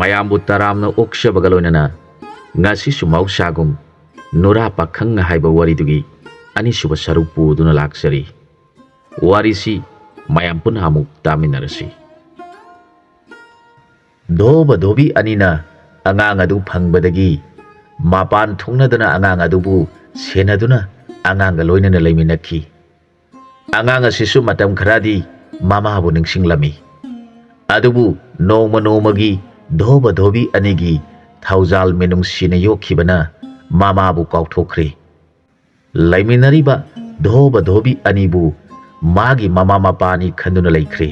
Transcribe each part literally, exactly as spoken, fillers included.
ꯃꯌꯥꯝꯕꯨ ꯇꯔꯥꯝꯅ ꯑꯣꯛꯆꯕꯒ ꯂꯣꯏꯅꯅ ꯉꯁꯤꯁꯨ ꯃꯍꯧꯁꯥꯒꯨꯝ ꯅꯨꯔꯥ ꯄꯥꯈꯪ ꯍꯥꯏꯕ ꯋꯥꯔꯤꯗꯨꯒꯤ ꯑꯅꯤꯁꯨꯕ ꯁꯔꯨꯛ ꯄꯨꯗꯨꯅ ꯂꯥꯛꯆꯔꯤ꯫ ꯋꯥꯔꯤꯁꯤ ꯃꯌꯥꯝ ꯄꯨꯟꯅ ꯑꯃꯨꯛ ꯇꯥꯃꯤꯟꯅꯔꯁꯤ꯫ ꯙꯣꯕ ꯙꯣꯕꯤ ꯑꯅꯤꯅ ꯑꯉꯥꯡ ꯑꯗꯨ ꯐꯪꯕꯗꯒꯤ ꯃꯄꯥꯟ ꯊꯣꯛꯅꯗꯅ ꯑꯉꯥꯡ ꯑꯗꯨꯕꯨ ꯁꯦꯟꯅꯗꯨꯅ ꯑꯉꯥꯡꯒ ꯂꯣꯏꯅꯅ ꯂꯩꯃꯤꯟꯅꯈꯤ꯫ ꯑꯉꯥꯡ ꯑꯁꯤꯁꯨ ꯃꯇꯝ ꯈꯔꯗꯤ ꯃꯃꯥꯕꯨ ꯅꯤꯡꯁꯤꯡꯂꯝꯃꯤ꯫ ꯑꯗꯨꯕꯨ ꯅꯣꯡꯃ ꯅꯣꯡꯃꯒꯤ ꯙꯣꯕ ꯙꯣꯕꯤ ꯑꯅꯤꯒꯤ ꯊꯧꯖꯥꯜ ꯃꯤꯅꯨꯡꯁꯤꯅ ꯌꯣꯛꯈꯤꯕꯅ ꯃꯃꯥꯕꯨ ꯀꯥꯎꯊꯣꯛꯈ꯭ꯔꯦ꯫ ꯂꯩꯃꯤꯟꯅꯔꯤꯕ ꯙꯣꯕ ꯙꯣꯕꯤ ꯑꯅꯤꯕꯨ ꯃꯥꯒꯤ ꯃꯃꯥ ꯃꯄꯥꯅꯤ ꯈꯟꯗꯨꯅ ꯂꯩꯈ꯭ꯔꯦ꯫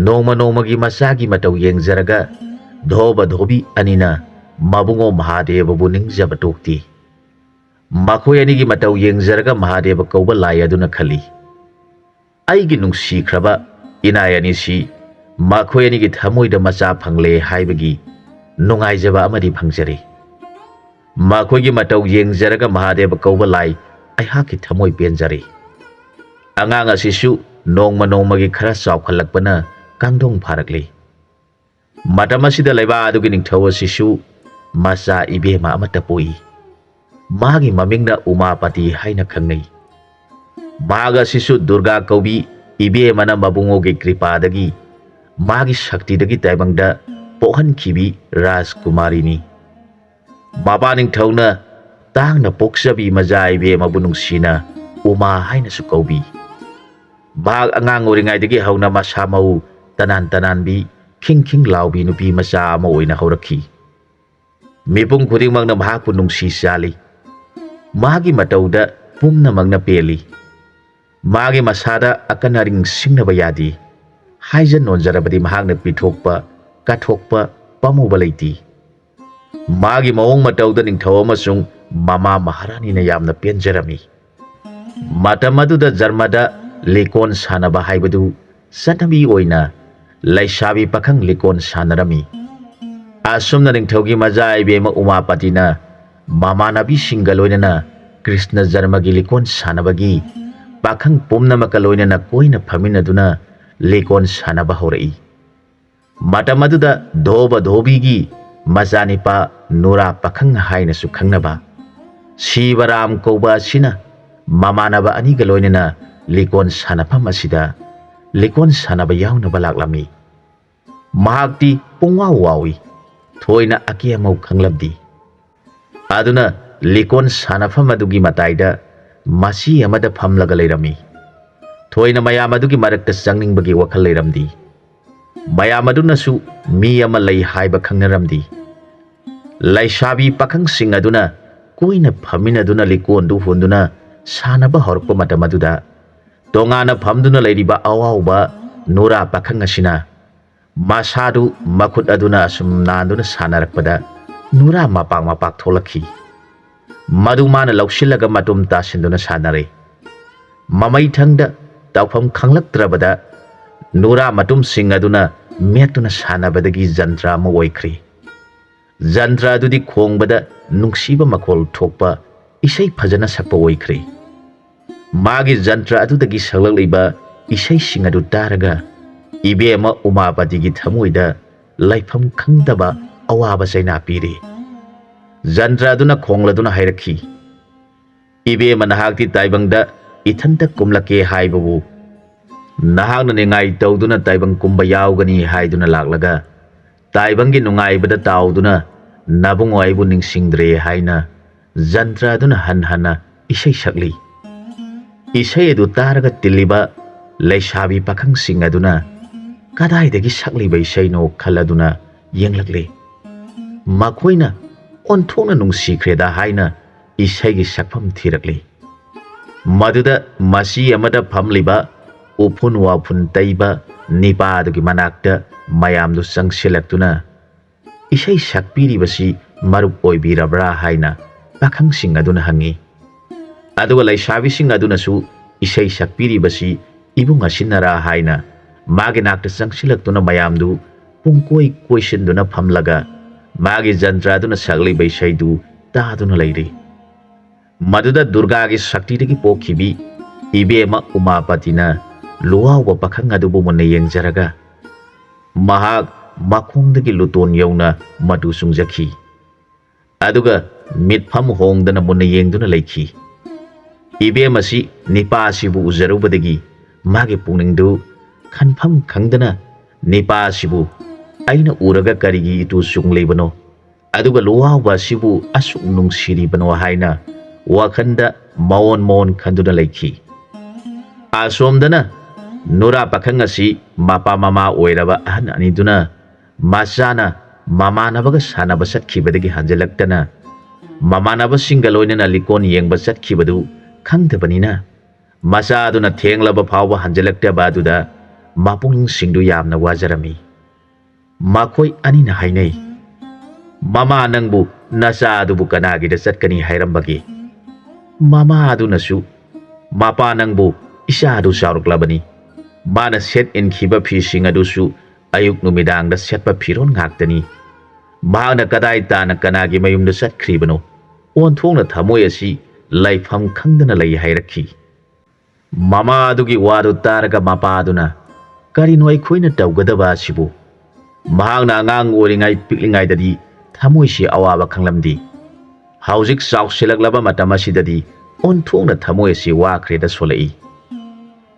ꯅꯣꯡꯃ ꯅꯣꯡꯃꯒꯤ ꯃꯆꯥꯒꯤ ꯃꯇꯧ ꯌꯦꯡꯖꯔꯒ ꯙꯣꯕ ꯙꯣꯕꯤ ꯑꯅꯤꯅ ꯃꯕꯨꯡꯉꯣ ꯃꯍꯥꯗꯦꯕꯕꯨ ꯅꯤꯡꯖꯕ ꯇꯣꯛꯇꯦ꯫ ꯃꯈꯣꯏ ꯑꯅꯤꯒꯤ ꯃꯇꯧ ꯌꯦꯡꯖꯔꯒ ꯃꯍꯥꯗꯦꯕ ꯀꯧꯕ ꯂꯥꯏ ꯑꯗꯨꯅ ꯈꯜꯂꯤ, "ꯑꯩꯒꯤ ꯅꯨꯡꯁꯤꯈ꯭ꯔꯕ ꯏꯅꯥꯏ ꯑꯅꯤꯁꯤ ꯃꯈꯣꯏ ꯑꯅꯤꯒꯤ ꯊꯃꯣꯏꯗ ꯃꯆꯥ ꯐꯪꯂꯦ ꯍꯥꯏꯕꯒꯤ ꯅꯨꯡꯉꯥꯏꯖꯕ ꯑꯃꯗꯤ ꯐꯪꯖꯔꯤ꯫ ꯃꯈꯣꯏꯒꯤ ꯃꯇꯧ ꯌꯦꯡꯖꯔꯒ ꯃꯍꯥꯗꯦꯕ ꯀꯧꯕ ꯂꯥꯏ ꯑꯩꯍꯥꯛꯀꯤ ꯊꯃꯣꯏ ꯄꯦꯟꯖꯔꯤ꯫" ꯑꯉꯥꯡ ꯑꯁꯤꯁꯨ ꯅꯣꯡꯃ ꯅꯣꯡꯃꯒꯤ ꯈꯔ ꯆꯥꯎꯈꯠꯂꯛꯄꯅ ꯀꯥꯡꯗꯣꯡ ꯐꯥꯔꯛꯂꯤ꯫ ꯃꯇꯝ ꯑꯁꯤꯗ ꯂꯩꯕꯥꯛ ꯑꯗꯨꯒꯤ ꯅꯤꯡꯊꯧ ꯑꯁꯤꯁꯨ ꯃꯆꯥ ꯏꯕꯦꯝꯃ ꯑꯃꯠꯇ ꯄꯣꯛꯏ꯫ ꯃꯥꯒꯤ ꯃꯃꯤꯡꯅ ꯎꯃꯥꯄꯇꯤ ꯍꯥꯏꯅ ꯈꯪꯅꯩ꯫ ꯃꯍꯥꯛ ꯑꯁꯤꯁꯨ ꯗꯨꯔꯒꯥ ꯀꯧꯕꯤ ꯏꯕꯦꯝꯃꯅ ꯃꯕꯨꯡꯉꯣꯒꯤ ꯀ꯭ꯔꯤꯄꯥꯗꯒꯤ, ꯃꯥꯒꯤ ꯁꯛꯇꯤꯗꯒꯤ ꯇꯥꯏꯕꯪꯗ ꯄꯣꯛꯍꯟꯈꯤꯕꯤ ꯔꯥꯖꯀꯨꯃꯥꯔꯤꯅꯤ꯫ ꯃꯄꯥ ꯅꯤꯡꯊꯧꯅ ꯇꯥꯡꯅ ꯄꯣꯛꯆꯕꯤ ꯃꯆꯥ ꯏꯕꯦꯝꯃꯕꯨ ꯅꯨꯡꯁꯤꯅ ꯎꯃꯥ ꯍꯥꯏꯅꯁꯨ ꯀꯧꯕꯤ꯫ ꯃꯍꯥꯛ ꯑꯉꯥꯡ ꯑꯣꯏꯔꯤꯉꯩꯗꯒꯤ ꯍꯧꯅ ꯃꯁꯥ ꯃꯎ ꯇꯅꯥꯟ ꯇꯅꯥꯟꯕꯤ, ꯈꯤꯡ ꯈꯤꯡ ꯂꯥꯎꯕꯤ ꯅꯨꯄꯤ ꯃꯆꯥ ꯑꯃ ꯑꯣꯏꯅ ꯍꯧꯔꯛꯈꯤ꯫ ꯃꯤꯄꯨꯝ ꯈꯨꯗꯤꯡꯃꯛꯅ ꯃꯍꯥꯛꯄꯨ ꯅꯨꯡꯁꯤ ꯆꯥꯜꯂꯤ꯫ ꯃꯥꯒꯤ ꯃꯇꯧꯗ ꯄꯨꯝꯅꯃꯛꯅ ꯄꯦꯜꯂꯤ꯫ ꯃꯥꯒꯤ ꯃꯁꯥꯗ ꯑꯀꯟ ꯑꯔꯤꯡ ꯁꯤꯡꯅꯕ ꯌꯥꯗꯦ꯫ ꯍꯥꯏꯖ ꯅꯣꯟꯖꯔꯕꯗꯤ ꯃꯍꯥꯛꯅ ꯄꯤꯊꯣꯛꯄ, ꯀꯠꯊꯣꯛꯄ ꯄꯥꯝꯃꯨꯕ ꯂꯩꯇꯦ꯫ ꯃꯥꯒꯤ ꯃꯑꯣꯡ ꯃꯇꯧꯗ ꯅꯤꯡꯊꯧ ꯑꯃꯁꯨꯡ ꯃꯃꯥ ꯃꯍꯥꯔꯥꯅꯤꯅ ꯌꯥꯝꯅ ꯄꯦꯟꯖꯔꯝꯃꯤ꯫ ꯃꯇꯝ ꯑꯗꯨꯗ ꯖꯔꯃꯗ ꯂꯤꯀꯣꯟ ꯁꯥꯟꯅꯕ ꯍꯥꯏꯕꯗꯨ ꯆꯠꯅꯕꯤ ꯑꯣꯏꯅ ꯂꯩꯁꯥꯕꯤ ꯄꯥꯈꯪ ꯂꯤꯀꯣꯟ ꯁꯥꯟꯅꯔꯝꯃꯤ꯫ ꯑꯁꯨꯝꯅ ꯅꯤꯡꯊꯧꯒꯤ ꯃꯆꯥ ꯏꯕꯦꯝꯃ ꯎꯃꯥꯄꯇꯤꯅ ꯃꯃꯥꯟꯅꯕꯤꯁꯤꯡꯒ ꯂꯣꯏꯅꯅ ꯀ꯭ꯔꯤꯁꯅ ꯖꯔꯃꯒꯤ ꯂꯤꯀꯣꯟ ꯁꯥꯟꯅꯕꯒꯤ ꯄꯥꯈꯪ ꯄꯨꯝꯅꯃꯛꯀ ꯂꯣꯏꯅꯅ ꯀꯣꯏꯅ ꯐꯝꯃꯤꯟꯅꯗꯨꯅ ꯂꯤꯀꯣꯟ ꯁꯥꯟꯅꯕ ꯍꯧꯔꯛꯏ꯫ ꯃꯇꯝ ꯑꯗꯨꯗ ꯙꯣꯕ ꯙꯣꯕꯤꯒꯤ ꯃꯆꯥꯅꯤꯄꯥ ꯅꯨꯔꯥ ꯄꯥꯈꯪ ꯍꯥꯏꯅꯁꯨ ꯈꯪꯅꯕ ꯁꯤꯕꯔꯥꯝ ꯀꯧꯕ ꯑꯁꯤꯅ ꯃꯃꯥꯟꯅꯕ ꯑꯅꯤꯒ ꯂꯣꯏꯅꯅ ꯂꯤꯀꯣꯟ ꯁꯥꯟꯅꯐꯝ ꯑꯁꯤꯗ ꯂꯤꯀꯣꯟ ꯁꯥꯟꯅꯕ ꯌꯥꯎꯅꯕ ꯂꯥꯛꯂꯝꯃꯤ꯫ ꯃꯍꯥꯛꯇꯤ ꯄꯨꯡꯋꯥꯎ ꯋꯥꯎꯏ, ꯊꯣꯏꯅ ꯑꯀꯦ ꯑꯃꯧ ꯈꯪꯂꯝꯗꯦ꯫ ꯑꯗꯨꯅ ꯂꯤꯀꯣꯟ ꯁꯥꯟꯅꯐꯝ ꯑꯗꯨꯒꯤ ꯃꯇꯥꯏꯗ ꯃꯆꯤ ꯑꯃꯗ ꯐꯝꯂꯒ ꯂꯩꯔꯝꯃꯤ꯫ ꯊꯣꯏꯅ ꯃꯌꯥꯝ ꯑꯗꯨꯒꯤ ꯃꯔꯛꯇ ꯆꯪꯅꯤꯡꯕꯒꯤ ꯋꯥꯈꯜ ꯂꯩꯔꯝꯗꯦ꯫ ꯃꯌꯥꯝ ꯑꯗꯨꯅꯁꯨ ꯃꯤ ꯑꯃ ꯂꯩ ꯍꯥꯏꯕ ꯈꯪꯅꯔꯝꯗꯦ꯫ ꯂꯩꯁꯥꯕꯤ ꯄꯥꯈꯪꯁꯤꯡ ꯑꯗꯨꯅ ꯀꯣꯏꯅ ꯐꯝꯃꯤꯟꯅꯗꯨꯅ ꯂꯤꯀꯣꯟꯗꯨ ꯍꯣꯟꯗꯨꯅ ꯁꯥꯟꯅꯕ ꯍꯧꯔꯛꯄ ꯃꯇꯝ ꯑꯗꯨꯗ ꯇꯣꯉꯥꯟꯅ ꯐꯝꯗꯨꯅ ꯂꯩꯔꯤꯕ ꯑꯋꯥꯎꯕ ꯅꯨꯔꯥ ꯄꯥꯈꯪ ꯑꯁꯤꯅ ꯃꯁꯥꯗꯨ ꯃꯈꯨꯠ ꯑꯗꯨꯅ ꯑꯁꯨꯝ ꯅꯥꯟꯗꯨꯅ ꯁꯥꯟꯅꯔꯛꯄꯗ ꯅꯨꯔꯥ ꯃꯄꯥꯛ ꯃꯄꯥꯛ ꯊꯣꯛꯂꯛꯈꯤ꯫ ꯃꯗꯨ ꯃꯥꯅ ꯂꯧꯁꯤꯜꯂꯒ ꯃꯇꯨꯝ ꯇꯥꯁꯤꯟꯗꯨꯅ ꯁꯥꯟꯅꯔꯦ꯫ ꯃꯃꯩꯊꯪꯗ ꯇꯧꯐꯝ ꯈꯪꯂꯛꯇ꯭ꯔꯕꯗ ꯅꯨꯔꯥ ꯃꯇꯨꯝꯁꯤꯡ ꯑꯗꯨꯅ ꯃꯦꯠꯇꯨꯅ ꯁꯥꯟꯅꯕꯗꯒꯤ ꯖꯟꯇ꯭ꯔ ꯑꯃ ꯑꯣꯏꯈ꯭ꯔꯦ꯫ ꯖꯟꯇ꯭ꯔ ꯑꯗꯨꯗꯤ ꯈꯣꯡꯕꯗ ꯅꯨꯡꯁꯤꯕ ꯃꯈꯣꯜ ꯊꯣꯛꯄ ꯏꯁꯩ ꯐꯖꯅ ꯁꯛꯄ ꯑꯣꯏꯈ꯭ꯔꯦ꯫ ꯃꯥꯒꯤ ꯖꯟꯇ꯭ꯔ ꯑꯗꯨꯗꯒꯤ ꯁꯛꯂꯛꯂꯤꯕ ꯏꯁꯩꯁꯤꯡ ꯑꯗꯨ ꯇꯥꯔꯒ ꯏꯕꯦꯝꯃ ꯎꯃꯥꯄꯇꯤꯒꯤ ꯊꯃꯣꯏꯗ ꯂꯩꯐꯝ ꯈꯪꯗꯕ ꯑꯋꯥꯕ ꯆꯩꯅꯥ ꯄꯤꯔꯤ꯫ ꯖꯟꯇ꯭ꯔ ꯑꯗꯨꯅ ꯈꯣꯡꯂꯗꯨꯅ ꯍꯥꯏꯔꯛꯈꯤ, "ꯏꯕꯦꯝꯃ, ꯅꯍꯥꯛꯇꯤ ꯇꯥꯏꯕꯪꯗ ꯏꯊꯟꯇ ꯀꯨꯝꯂꯛꯀꯦ ꯍꯥꯏꯕꯕꯨ ꯅꯍꯥꯛꯅ ꯅꯤꯡꯉꯥꯏ ꯇꯧꯗꯨꯅ ꯇꯥꯏꯕꯪ ꯀꯨꯝꯕ ꯌꯥꯎꯒꯅꯤ ꯍꯥꯏꯗꯨꯅ ꯂꯥꯛꯂꯒ ꯇꯥꯏꯕꯪꯒꯤ ꯅꯨꯡꯉꯥꯏꯕꯗ ꯇꯥꯎꯗꯨꯅ ꯅꯕꯨꯡꯉꯣ ꯑꯩꯕꯨ ꯅꯤꯡꯁꯤꯡꯗ꯭ꯔꯦ" ꯍꯥꯏꯅ ꯖꯟꯇ꯭ꯔ ꯑꯗꯨꯅ ꯍꯟ ꯍꯟꯅ ꯏꯁꯩ ꯁꯛꯂꯤ꯫ ꯏꯁꯩ ꯑꯗꯨ ꯇꯥꯔꯒ ꯇꯤꯜꯂꯤꯕ ꯂꯩꯁꯥꯕꯤ ꯄꯥꯈꯪꯁꯤꯡ ꯑꯗꯨꯅ ꯀꯗꯥꯏꯗꯒꯤ ꯁꯛꯂꯤꯕ ꯏꯁꯩꯅꯣ ꯈꯜꯂꯗꯨꯅ ꯌꯦꯡꯂꯛꯂꯤ꯫ ꯃꯈꯣꯏꯅ ꯑꯣꯟꯊꯣꯛꯅ ꯅꯨꯡꯁꯤꯈ꯭ꯔꯦꯗ ꯍꯥꯏꯅ ꯏꯁꯩꯒꯤ ꯁꯛꯐꯝ ꯊꯤꯔꯛꯂꯤ꯫ ꯃꯗꯨꯗ ꯃꯆꯤ ꯑꯃꯗ ꯐꯝꯂꯤꯕ ꯎꯐꯨꯟ ꯋꯥꯐꯨꯟ ꯇꯩꯕ ꯅꯤꯄꯥ ꯑꯗꯨꯒꯤ ꯃꯅꯥꯛꯇ ꯃꯌꯥꯝꯗꯨ ꯆꯪꯁꯤꯜꯂꯛꯇꯨꯅ, "ꯏꯁꯩ ꯁꯛꯄꯤꯔꯤꯕꯁꯤ ꯃꯔꯨꯞ ꯑꯣꯏꯕꯤꯔꯕ꯭ꯔꯥ?" ꯍꯥꯏꯅ ꯄꯥꯈꯪꯁꯤꯡ ꯑꯗꯨꯅ ꯍꯪꯉꯤ꯫ ꯑꯗꯨꯒ ꯂꯩꯁꯥꯕꯤꯁꯤꯡ ꯑꯗꯨꯅꯁꯨ "ꯏꯁꯩ ꯁꯛꯄꯤꯔꯤꯕꯁꯤ ꯏꯕꯨꯡ ꯑꯁꯤꯅꯔꯥ?" ꯍꯥꯏꯅ ꯃꯥꯒꯤ ꯅꯥꯛꯇ ꯆꯪꯁꯤꯜꯂꯛꯇꯨꯅ ꯃꯌꯥꯝꯗꯨ ꯄꯨꯡꯀꯣꯏ ꯀꯣꯏꯁꯤꯟꯗꯨꯅ ꯐꯝꯂꯒ ꯃꯥꯒꯤ ꯖꯟꯇ꯭ꯔ ꯑꯗꯨꯅ ꯁꯛꯂꯤꯕ ꯏꯁꯩꯗꯨ ꯇꯥꯗꯨꯅ ꯂꯩꯔꯤ꯫ ꯃꯗꯨꯗ ꯗꯨꯔꯒꯥꯒꯤ ꯁꯛꯇꯤꯗꯒꯤ ꯄꯣꯛꯈꯤꯕꯤ ꯏꯕꯦꯝꯃ ꯎꯃꯥꯄꯇꯤꯅ ꯂꯨꯋꯥꯎꯕ ꯄꯥꯈꯪ ꯑꯗꯨꯕꯨ ꯃꯨꯟꯅ ꯌꯦꯡꯖꯔꯒ, ꯃꯍꯥꯛ ꯃꯈꯣꯡꯗꯒꯤ ꯂꯨꯇꯣꯟ ꯌꯧꯅ ꯃꯇꯨ ꯁꯨꯡꯖꯈꯤ꯫ ꯑꯗꯨꯒ ꯃꯤꯠꯐꯝ ꯍꯣꯡꯗꯅ ꯃꯨꯟꯅ ꯌꯦꯡꯗꯨꯅ ꯂꯩꯈꯤ꯫ ꯏꯕꯦꯝ ꯑꯁꯤ ꯅꯤꯄꯥ ꯑꯁꯤꯕꯨ ꯎꯖꯔꯨꯕꯗꯒꯤ ꯃꯥꯒꯤ ꯄꯨꯛꯅꯤꯡꯗꯨ ꯈꯟꯐꯝ ꯈꯪꯗꯅ, "ꯅꯤꯄꯥ ꯑꯁꯤꯕꯨ ꯑꯩꯅ ꯎꯔꯒ ꯀꯔꯤꯒꯤ ꯏꯇꯨ ꯆꯨꯡꯂꯤꯕꯅꯣ? ꯑꯗꯨꯒ ꯂꯨꯋꯥꯎꯕ ꯑꯁꯤꯕꯨ ꯑꯁꯨꯛ ꯅꯨꯡꯁꯤꯔꯤꯕꯅꯣ?" ꯍꯥꯏꯅ ꯋꯥꯈꯜꯗ ꯃꯑꯣꯟ ꯃꯑꯣꯟ ꯈꯟꯗꯨꯅ ꯂꯩꯈꯤ꯫ ꯑꯁꯣꯝꯗꯅ ꯅꯨꯔꯥ ꯄꯥꯈꯪ ꯑꯁꯤ ꯃꯄꯥ ꯃꯃꯥ ꯑꯣꯏꯔꯕ ꯑꯍꯟ ꯑꯅꯤꯗꯨꯅ ꯃꯆꯥꯅ ꯃꯃꯥꯟꯅꯕꯒ ꯁꯥꯟꯅꯕ ꯆꯠꯈꯤꯕꯗꯒꯤ ꯍꯟꯖꯤꯜꯂꯛꯇꯅ ꯃꯃꯥꯟꯅꯕꯁꯤꯡꯒ ꯂꯣꯏꯅꯅ ꯂꯤꯀꯣꯟ ꯌꯦꯡꯕ ꯆꯠꯈꯤꯕꯗꯨ ꯈꯪꯗꯕꯅꯤꯅ, ꯃꯆꯥꯗꯨꯅ ꯊꯦꯡꯂꯕ ꯐꯥꯎꯕ ꯍꯟꯖꯤꯜꯂꯛꯇꯕ ꯑꯗꯨꯗ ꯃꯄꯨꯛꯅꯤꯡꯁꯤꯡꯗꯨ ꯌꯥꯝꯅ ꯋꯥꯖꯔꯝꯃꯤ꯫ ꯃꯈꯣꯏ ꯑꯅꯤꯅ ꯍꯥꯏꯅꯩ, "ꯃꯃꯥ ꯅꯪꯕꯨ ꯅꯆꯥ ꯑꯗꯨꯕꯨ ꯀꯅꯥꯒꯤꯗ ꯆꯠꯀꯅꯤ ꯍꯥꯏꯔꯝꯕꯒꯦ?" ꯃꯃꯥ ꯑꯗꯨꯅꯁꯨ, "ꯃꯄꯥ ꯅꯪꯕꯨ ꯏꯆꯥ ꯑꯗꯨ ꯆꯥꯎꯔꯛꯂꯕꯅꯤ꯫ ꯃꯥꯅ ꯁꯦꯠ ꯏꯟꯈꯤꯕ ꯐꯤꯁꯤꯡ ꯑꯗꯨꯁꯨ ꯑꯌꯨꯛ ꯅꯨꯃꯤꯗꯥꯡꯗ ꯁꯦꯠꯄ ꯐꯤꯔꯣꯜ ꯉꯥꯛꯇꯅꯤ꯫ ꯃꯍꯥꯛꯅ ꯀꯗꯥꯏ ꯇꯥꯅ ꯀꯅꯥꯒꯤ ꯃꯌꯨꯝꯗ ꯆꯠꯈ꯭ꯔꯤꯕꯅꯣ? ꯑꯣꯟꯊꯣꯛꯅ ꯊꯃꯣꯏ ꯑꯁꯤ ꯂꯩꯐꯝ ꯈꯪꯗꯅ ꯂꯩ" ꯍꯥꯏꯔꯛꯈꯤ꯫ ꯃꯃꯥ ꯑꯗꯨꯒꯤ ꯋꯥꯗꯨ ꯇꯥꯔꯒ ꯃꯄꯥ ꯑꯗꯨꯅ, "ꯀꯔꯤꯅꯣ ꯑꯩꯈꯣꯏꯅ ꯇꯧꯒꯗꯕ ꯑꯁꯤꯕꯨ? ꯃꯍꯥꯛꯅ ꯑꯉꯥꯡ ꯑꯣꯏꯔꯤꯉꯩ ꯄꯤꯛꯂꯤꯉꯩꯗꯗꯤ ꯊꯃꯣꯏꯁꯤ ꯑꯋꯥꯕ ꯈꯪꯂꯝꯗꯦ꯫ ꯍꯧꯖꯤꯛ ꯆꯥꯎꯁꯤꯜꯂꯛꯂꯕ ꯃꯇꯝ ꯑꯁꯤꯗꯗꯤ ꯑꯣꯟꯊꯣꯛꯅ ꯊꯃꯣꯏ ꯑꯁꯤ ꯋꯥꯈ꯭ꯔꯦꯗ ꯁꯣꯜꯂꯛꯏ"꯫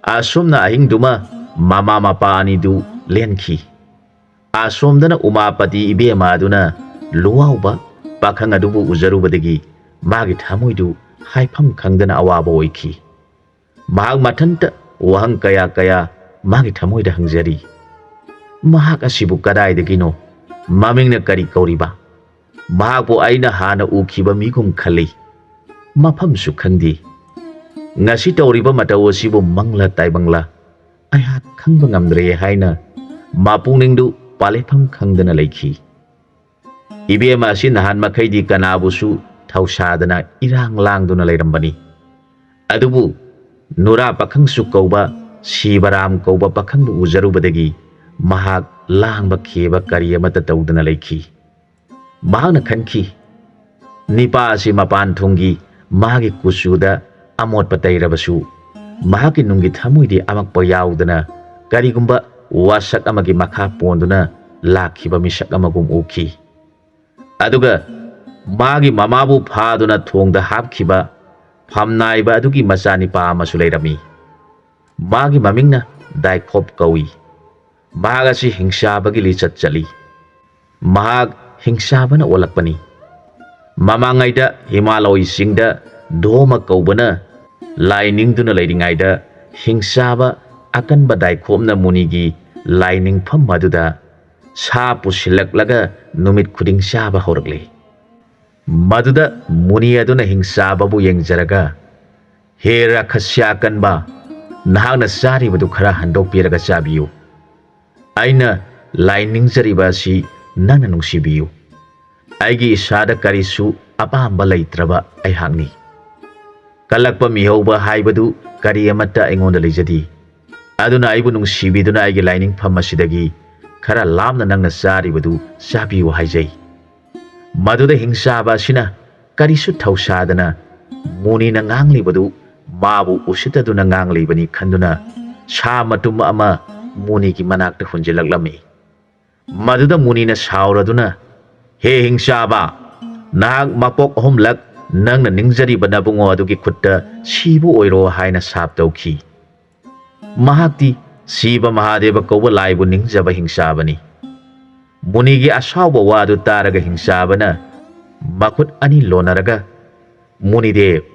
ꯑꯁꯨꯝꯅ ꯑꯍꯤꯡꯗꯨꯃ ꯃꯃꯥ ꯃꯄꯥ ꯑꯅꯤꯗꯨ ꯂꯦꯟꯈꯤ꯫ ꯑꯁꯣꯝꯗꯅ ꯎꯃꯥꯄꯇꯤ ꯏꯕꯦꯝꯃ ꯑꯗꯨꯅ ꯂꯨꯋꯥꯎꯕ ꯄꯥꯈꯪ ꯑꯗꯨꯕꯨ ꯎꯖꯔꯨꯕꯗꯒꯤ ꯃꯥꯒꯤ ꯊꯃꯣꯏꯗꯨ ꯍꯥꯏꯐꯝ ꯈꯪꯗꯅ ꯑꯋꯥꯕ ꯑꯣꯏꯈꯤ꯫ ꯃꯍꯥꯛ ꯃꯊꯟꯇ ꯋꯥꯍꯪ ꯀꯌꯥ ꯀꯌꯥ ꯃꯥꯒꯤ ꯊꯃꯣꯏꯗ ꯍꯪꯖꯔꯤ꯫ "ꯃꯍꯥꯛ ꯑꯁꯤꯕꯨ ꯀꯗꯥꯏꯗꯒꯤꯅꯣ? ꯃꯃꯤꯡꯅ ꯀꯔꯤ ꯀꯧꯔꯤꯕ? ꯃꯍꯥꯛꯄꯨ ꯑꯩꯅ ꯍꯥꯟꯅ ꯎꯈꯤꯕ ꯃꯤꯒꯨꯝ ꯈꯜꯂꯤ꯫ ꯃꯐꯝꯁꯨ ꯈꯪꯗꯦ꯫ ꯉꯁꯤ ꯇꯧꯔꯤꯕ ꯃꯇꯧ ꯑꯁꯤꯕꯨ ꯃꯪꯂꯥ ꯇꯥꯏꯕꯪꯂꯥ? ꯑꯩꯍꯥꯛ ꯈꯪꯕ ꯉꯝꯗ꯭ꯔꯦ" ꯍꯥꯏꯅ ꯃꯄꯨꯛꯅꯤꯡꯗꯨ ꯄꯥꯂꯩꯐꯝ ꯈꯪꯗꯅ ꯂꯩꯈꯤ꯫ ꯏꯕꯦꯝꯃ ꯑꯁꯤ ꯅꯍꯥꯟ ꯃꯈꯩꯗꯤ ꯀꯅꯥꯕꯨꯁꯨ ꯊꯧꯁꯥꯗꯅ ꯏꯔꯥꯡ ꯂꯥꯡꯗꯨꯅ ꯂꯩꯔꯝꯕꯅꯤ꯫ ꯑꯗꯨꯕꯨ ꯅꯨꯔꯥ ꯄꯥꯈꯪꯁꯨ ꯀꯧꯕ, ꯁꯤꯕꯔꯥꯝ ꯀꯧꯕ ꯄꯥꯈꯪꯕꯨ ꯎꯖꯔꯨꯕꯗꯒꯤ ꯃꯍꯥꯛ ꯂꯥꯡꯕ ꯈꯦꯕ ꯀꯔꯤ ꯑꯃꯠꯇ ꯇꯧꯗꯅ ꯂꯩꯈꯤ꯫ ꯃꯍꯥꯛꯅ ꯈꯟꯈꯤ, "ꯅꯤꯄꯥ ꯑꯁꯤ ꯃꯄꯥꯟ ꯊꯣꯡꯒꯤ ꯃꯥꯒꯤ ꯀꯨꯆꯨꯗ ꯑꯃꯣꯠꯄ ꯇꯩꯔꯕꯁꯨ, ꯃꯍꯥꯛꯀꯤ ꯅꯨꯡꯒꯤ ꯊꯃꯣꯏꯗꯤ ꯑꯃꯛꯄ ꯌꯥꯎꯗꯅ ꯀꯔꯤꯒꯨꯝꯕ ꯋꯥꯁꯛ ꯑꯃꯒꯤ ꯃꯈꯥ ꯄꯣꯟꯗꯨꯅ ꯂꯥꯛꯈꯤꯕ ꯃꯤꯁꯛ ꯑꯃꯒꯨꯝ ꯎꯈꯤ꯫ ꯑꯗꯨꯒ ꯃꯥꯒꯤ ꯃꯃꯥꯕꯨ ꯐꯥꯗꯨꯅ ꯊꯣꯡꯗ ꯍꯥꯞꯈꯤꯕ ꯐꯝꯅꯥꯏꯕ ꯑꯗꯨꯒꯤ ꯃꯆꯥꯅꯤꯄꯥ ꯑꯃꯁꯨ ꯂꯩꯔꯝꯃꯤ꯫ ꯃꯥꯒꯤ ꯃꯃꯤꯡꯅ ꯗꯥꯏꯈꯣꯞ ꯀꯧꯏ꯫ ꯃꯍꯥꯛ ꯑꯁꯤ ꯍꯤꯡꯆꯥꯕꯒꯤ ꯂꯤꯆꯠ ꯆꯠꯂꯤ꯫ ꯃꯍꯥꯛ ꯍꯤꯡꯆꯥꯕꯅ ꯑꯣꯜꯂꯛꯄꯅꯤ꯫ ꯃꯃꯥꯡꯉꯩꯗ ꯍꯤꯃꯥꯂꯣꯏ ꯆꯤꯡꯗ ꯙꯣꯃ ꯀꯧꯕꯅ ꯂꯥꯏ ꯅꯤꯡꯗꯨꯅ ꯂꯩꯔꯤꯉꯩꯗ ꯍꯤꯡꯆꯥꯕ ꯑꯀꯟꯕ ꯗꯥꯏꯈꯣꯞꯅ ꯃꯨꯅꯤꯒꯤ ꯂꯥꯏꯅꯤꯡꯐꯝ ꯑꯗꯨꯗ ꯁꯥ ꯄꯨꯁꯤꯜꯂꯛꯂꯒ ꯅꯨꯃꯤꯠ ꯈꯨꯗꯤꯡ ꯆꯥꯕ ꯍꯧꯔꯛꯂꯦ꯫ ꯃꯗꯨꯗ ꯃꯨꯅꯤ ꯑꯗꯨꯅ ꯍꯤꯡꯆꯥꯕꯕꯨ ꯌꯦꯡꯖꯔꯒ, "ꯍꯦ ꯔꯥꯈꯁ꯭ꯌꯥ ꯀꯟꯕ, ꯅꯍꯥꯛꯅ ꯆꯥꯔꯤꯕꯗꯨ ꯈꯔ ꯍꯟꯗꯣꯛꯄꯤꯔꯒ ꯆꯥꯕꯤꯌꯨ꯫ ꯑꯩꯅ ꯂꯥꯏ ꯅꯤꯡꯖꯔꯤꯕ ꯑꯁꯤ ꯅꯪꯅ ꯅꯨꯡꯁꯤꯕꯤꯌꯨ꯫ ꯑꯩꯒꯤ ꯏꯁꯥꯗ ꯀꯔꯤꯁꯨ ꯑꯄꯥꯝꯕ ꯂꯩꯇ꯭ꯔꯕ ꯑꯩꯍꯥꯛꯅꯤ꯫ ꯀꯜꯂꯛꯄ ꯃꯤꯍꯧꯕ ꯍꯥꯏꯕꯗꯨ ꯀꯔꯤ ꯑꯃꯠꯇ ꯑꯩꯉꯣꯟꯗ ꯂꯩꯖꯗꯦ꯫ ꯑꯗꯨꯅ ꯑꯩꯕꯨ ꯅꯨꯡꯁꯤꯕꯤꯗꯨꯅ ꯑꯩꯒꯤ ꯂꯥꯏꯅꯤꯡꯐꯝ ꯑꯁꯤꯗꯒꯤ ꯈꯔ ꯂꯥꯞꯅ ꯅꯪꯅ ꯆꯥꯔꯤꯕꯗꯨ ꯆꯥꯕꯤꯌꯨ" ꯍꯥꯏꯖꯩ꯫ ꯃꯗꯨꯗ ꯍꯤꯡꯆꯥꯕ ꯑꯁꯤꯅ ꯀꯔꯤꯁꯨ ꯊꯧꯁꯥꯗꯅ ꯃꯨꯅꯤꯅ ꯉꯥꯡꯂꯤꯕꯗꯨ ꯃꯥꯕꯨ ꯎꯁꯤꯠꯇꯗꯨꯅ ꯉꯥꯡꯂꯤꯕꯅꯤ ꯈꯟꯗꯨꯅ ꯁꯥ ꯃꯇꯨꯝ ꯑꯃ ꯃꯨꯅꯤꯒꯤ ꯃꯅꯥꯛꯇ ꯍꯨꯟꯖꯤꯜꯂꯛꯂꯝꯃꯤ꯫ ꯃꯗꯨꯗ ꯃꯨꯅꯤꯅ ꯁꯥꯎꯔꯗꯨꯅ, "ꯍꯦ ꯍꯤꯡꯆꯥꯕ, ꯅꯍꯥꯛ ꯃꯄꯣꯛ ꯑꯍꯨꯝꯂꯛ ꯅꯪꯅ ꯅꯤꯡꯖꯔꯤꯕ ꯅꯕꯨꯡꯉꯣ ꯑꯗꯨꯒꯤ ꯈꯨꯠꯇ ꯁꯤꯕ ꯑꯣꯏꯔꯣ" ꯍꯥꯏꯅ ꯁꯥꯞ ꯇꯧꯈꯤ꯫ ꯃꯍꯥꯛꯇꯤ ꯁꯤꯕ ꯃꯍꯥꯗꯦꯕ ꯀꯧꯕ ꯂꯥꯏꯕꯨ ꯅꯤꯡꯖꯕ ꯍꯤꯡꯆꯥꯕꯅꯤ꯫ ꯃꯨꯅꯤꯒꯤ ꯑꯁꯥꯎꯕ ꯋꯥꯗꯨ ꯇꯥꯔꯒ ꯍꯤꯡꯆꯥꯕꯅ ꯃꯈꯨꯠ ꯑꯅꯤ ꯂꯣꯟꯅꯔꯒ, "ꯃꯨꯅꯤꯗꯦꯕ,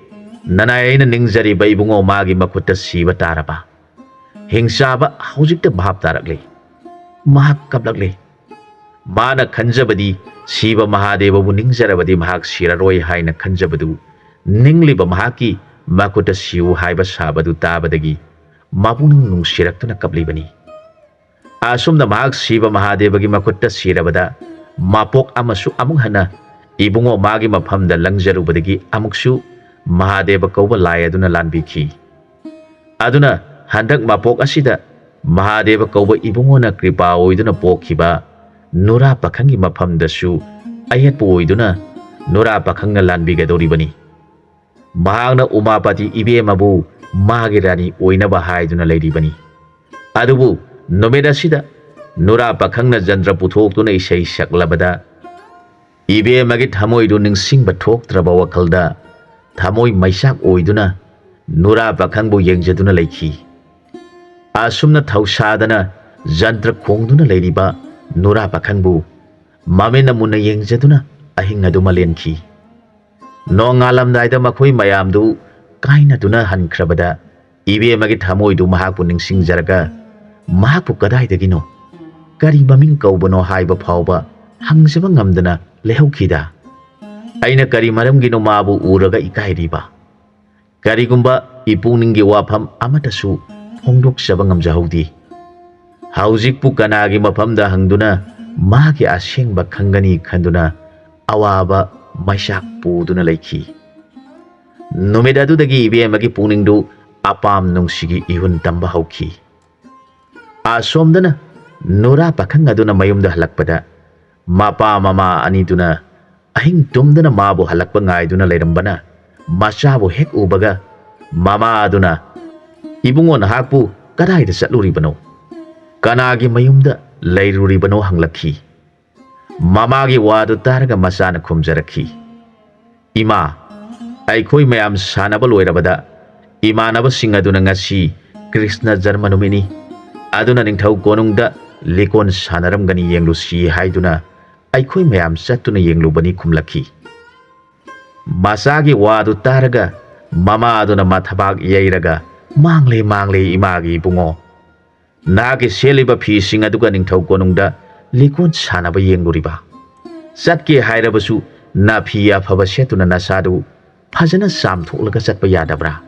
ꯅꯅꯥꯏ ꯑꯩꯅ ꯅꯤꯡꯖꯔꯤꯕ ꯏꯕꯨꯡꯉꯣ ꯃꯥꯒꯤ ꯃꯈꯨꯠꯇ ꯁꯤꯕ ꯇꯥꯔꯕ?" ꯍꯤꯡꯆꯥꯕ ꯍꯧꯖꯤꯛꯇ ꯚꯥꯞ ꯇꯥꯔꯛꯂꯦ꯫ ꯃꯍꯥꯛ ꯀꯞꯂꯛꯂꯦ꯫ ꯃꯥꯅ ꯈꯟꯖꯕꯗꯤ ꯁꯤꯕ ꯃꯍꯥꯗꯦꯕꯕꯨ ꯅꯤꯡꯖꯔꯕꯗꯤ ꯃꯍꯥꯛ ꯁꯤꯔꯔꯣꯏ ꯍꯥꯏꯅ ꯈꯟꯖꯕꯗꯨ, ꯅꯤꯡꯂꯤꯕ ꯃꯍꯥꯛꯀꯤ ꯃꯈꯨꯠꯇ ꯁꯤꯌꯨ ꯍꯥꯏꯕ ꯁꯥꯕꯗꯨ ꯇꯥꯕꯗꯒꯤ ꯃꯄꯨꯛꯅꯤꯡ ꯅꯨꯡꯁꯤꯔꯛꯇꯨꯅ ꯀꯞꯂꯤꯕꯅꯤ꯫ ꯑꯁꯨꯝꯅ ꯃꯍꯥꯛ ꯁꯤꯕ ꯃꯍꯥꯗꯦꯕꯒꯤ ꯃꯈꯨꯠꯇ ꯁꯤꯔꯕꯗ, ꯃꯄꯣꯛ ꯑꯃꯁꯨ ꯑꯃꯨꯛ ꯍꯟꯅ ꯏꯕꯨꯡꯉꯣ ꯃꯥꯒꯤ ꯃꯐꯝꯗ ꯂꯪꯖꯔꯨꯕꯗꯒꯤ ꯑꯃꯨꯛꯁꯨ ꯃꯍꯥꯗꯦꯕ ꯀꯧꯕ ꯂꯥꯏ ꯑꯗꯨꯅ ꯂꯥꯟꯕꯤꯈꯤ꯫ ꯑꯗꯨꯅ ꯍꯟꯗꯛ ꯃꯄꯣꯛ ꯑꯁꯤꯗ ꯃꯍꯥꯗꯦꯕ ꯀꯧꯕ ꯏꯕꯨꯡꯉꯣꯅ ꯀ꯭ꯔꯤꯄꯥ ꯑꯣꯏꯗꯨꯅ ꯄꯣꯛꯈꯤꯕ ꯅꯨꯔꯥ ꯄꯥꯈꯪꯒꯤ ꯃꯐꯝꯗꯁꯨ ꯑꯌꯦꯠꯄ ꯑꯣꯏꯗꯨꯅ ꯅꯨꯔꯥ ꯄꯥꯈꯪꯅ ꯂꯥꯟꯕꯤꯒꯗꯧꯔꯤꯕꯅꯤ꯫ ꯃꯍꯥꯛꯅ ꯎꯃꯥꯄꯇꯤ ꯏꯕꯦꯝꯃꯕꯨ ꯃꯥꯒꯤ ꯔꯥꯅꯤ ꯑꯣꯏꯅꯕ ꯍꯥꯏꯗꯨꯅ ꯂꯩꯔꯤꯕꯅꯤ꯫ ꯑꯗꯨꯕꯨ ꯅꯨꯃꯤꯠ ꯑꯁꯤꯗ ꯅꯨꯔꯥ ꯄꯥꯈꯪꯅ ꯖꯟꯇ꯭ꯔ ꯄꯨꯊꯣꯛꯇꯨꯅ ꯏꯁꯩ ꯁꯛꯂꯕꯗ, ꯏꯕꯦꯝꯃꯒꯤ ꯊꯃꯣꯏꯗꯨ ꯅꯤꯡꯁꯤꯡꯕ ꯊꯣꯛꯇ꯭ꯔꯕ ꯋꯥꯈꯜꯗ ꯊꯃꯣꯏ ꯃꯩꯆꯥꯛ ꯑꯣꯏꯗꯨꯅ ꯅꯨꯔꯥ ꯄꯥꯈꯪꯕꯨ ꯌꯦꯡꯖꯗꯨꯅ ꯂꯩꯈꯤ꯫ ꯑꯁꯨꯝꯅ ꯊꯧꯁꯥꯗꯅ ꯖꯟꯇ꯭ꯔ ꯈꯣꯡꯗꯨꯅ ꯂꯩꯔꯤꯕ ꯅꯨꯔꯥ ꯄꯥꯈꯪꯕꯨ ꯃꯃꯤꯠꯅ ꯃꯨꯟꯅ ꯌꯦꯡꯖꯗꯨꯅ ꯑꯍꯤꯡ ꯑꯗꯨꯃ ꯂꯦꯟꯈꯤ꯫ ꯅꯣꯡꯉꯥꯜꯂꯝꯗꯥꯏꯗ ꯃꯈꯣꯏ ꯃꯌꯥꯝꯗꯨ ꯀꯥꯏꯅꯗꯨꯅ ꯍꯟꯈ꯭ꯔꯕꯗ, ꯏꯕꯦꯝꯃꯒꯤ ꯊꯃꯣꯏꯗꯨ ꯃꯍꯥꯛꯄꯨ ꯅꯤꯡꯁꯤꯡꯖꯔꯒ ꯃꯍꯥꯛꯄꯨ ꯀꯗꯥꯏꯗꯒꯤꯅꯣ, ꯀꯔꯤ ꯃꯃꯤꯡ ꯀꯧꯕꯅꯣ ꯍꯥꯏꯕ ꯐꯥꯎꯕ ꯍꯪꯖꯕ ꯉꯝꯗꯅ ꯂꯩꯍꯧꯈꯤꯗ꯫ ꯑꯩꯅ ꯀꯔꯤ ꯃꯔꯝꯒꯤꯅꯣ ꯃꯥꯕꯨ ꯎꯔꯒ ꯏꯀꯥꯏꯔꯤꯕ? ꯀꯔꯤꯒꯨꯝꯕ ꯏꯄꯨꯛꯅꯤꯡꯒꯤ ꯋꯥꯐꯝ ꯑꯃꯠꯇꯁꯨ ꯐꯣꯡꯗꯣꯛꯆꯕ ꯉꯝꯖꯍꯧꯗꯦ꯫ ꯍꯧꯖꯤꯛꯄꯨ ꯀꯅꯥꯒꯤ ꯃꯐꯝꯗ ꯍꯪꯗꯨꯅ ꯃꯥꯒꯤ ꯑꯁꯦꯡꯕ ꯈꯪꯒꯅꯤ ꯈꯟꯗꯨꯅ ꯑꯋꯥꯕ ꯃꯩꯆꯥꯛ ꯄꯨꯗꯨꯅ ꯂꯩꯈꯤ꯫ ꯅꯨꯃꯤꯠ ꯑꯗꯨꯗꯒꯤ ꯏꯕꯦꯝꯃꯒꯤ ꯄꯨꯛꯅꯤꯡꯗꯨ ꯑꯄꯥꯝ ꯅꯨꯡꯁꯤꯒꯤ ꯏꯍꯨꯟ ꯇꯝꯕ ꯍꯧꯈꯤ꯫ ꯑꯁꯣꯝꯗꯅ ꯅꯨꯔꯥ ꯄꯥꯈꯪ ꯑꯗꯨꯅ ꯃꯌꯨꯝꯗ ꯍꯜꯂꯛꯄꯗ, ꯃꯄꯥ ꯃꯃꯥ ꯑꯅꯤꯗꯨꯅ ꯑꯍꯤꯡ ꯇꯨꯝꯗꯅ ꯃꯥꯕꯨ ꯍꯜꯂꯛꯄ ꯉꯥꯏꯗꯨꯅ ꯂꯩꯔꯝꯕꯅ, ꯃꯆꯥꯕꯨ ꯍꯦꯛ ꯎꯕꯒ ꯃꯃꯥ ꯑꯗꯨꯅ, "ꯏꯕꯨꯡꯉꯣ, ꯅꯍꯥꯛꯄꯨ ꯀꯗꯥꯏꯗ ꯆꯠꯂꯨꯔꯤꯕꯅꯣ? ꯀꯅꯥꯒꯤ ꯃꯌꯨꯝꯗ ꯂꯩꯔꯨꯔꯤꯕꯅꯣ?" ꯍꯪꯂꯛꯈꯤ꯫ ꯃꯃꯥꯒꯤ ꯋꯥꯗꯨ ꯇꯥꯔꯒ ꯃꯆꯥꯅ ꯈꯨꯝꯖꯔꯛꯈꯤ, "ꯏꯃꯥ, ꯑꯩꯈꯣꯏ ꯃꯌꯥꯝ ꯁꯥꯟꯅꯕ ꯂꯣꯏꯔꯕꯗ ꯏꯃꯥꯟꯅꯕꯁꯤꯡ ꯑꯗꯨꯅ ꯉꯁꯤ ꯀ꯭ꯔꯤꯁꯅ ꯖꯔꯃ ꯅꯨꯃꯤꯠꯅꯤ, ꯑꯗꯨꯅ ꯅꯤꯡꯊꯧ ꯀꯣꯅꯨꯡꯗ ꯂꯤꯀꯣꯟ ꯁꯥꯟꯅꯔꯝꯒꯅꯤ, ꯌꯦꯡꯂꯨꯁꯤ" ꯍꯥꯏꯗꯨꯅ ꯑꯩꯈꯣꯏ ꯃꯌꯥꯝ ꯆꯠꯇꯨꯅ ꯌꯦꯡꯂꯨꯕꯅꯤ ꯈꯨꯝꯂꯛꯈꯤ꯫ ꯃꯆꯥꯒꯤ ꯋꯥꯗꯨ ꯇꯥꯔꯒ ꯃꯃꯥ ꯑꯗꯨꯅ ꯃꯊꯕꯥꯛ ꯌꯩꯔꯒ, "ꯃꯥꯡꯂꯦ, ꯃꯥꯡꯂꯦ, ꯏꯃꯥꯒꯤ ꯏꯕꯨꯡꯉꯣ꯫ ꯅꯍꯥꯛꯀꯤ ꯁꯦꯠꯂꯤꯕ ꯐꯤꯁꯤꯡ ꯑꯗꯨꯒ ꯅꯤꯡꯊꯧ ꯀꯣꯅꯨꯡꯗ ꯂꯤꯀꯣꯟ ꯁꯥꯟꯅꯕ ꯌꯦꯡꯂꯨꯔꯤꯕ? ꯆꯠꯀꯦ ꯍꯥꯏꯔꯕꯁꯨ ꯅꯥꯐꯤ ꯑꯐꯕ ꯁꯦꯠꯇꯨꯅ ꯅꯁꯥꯗꯨ ꯐꯖꯅ ꯆꯥꯝꯊꯣꯛꯂꯒ ꯆꯠꯄ ꯌꯥꯗꯕ꯭ꯔꯥ?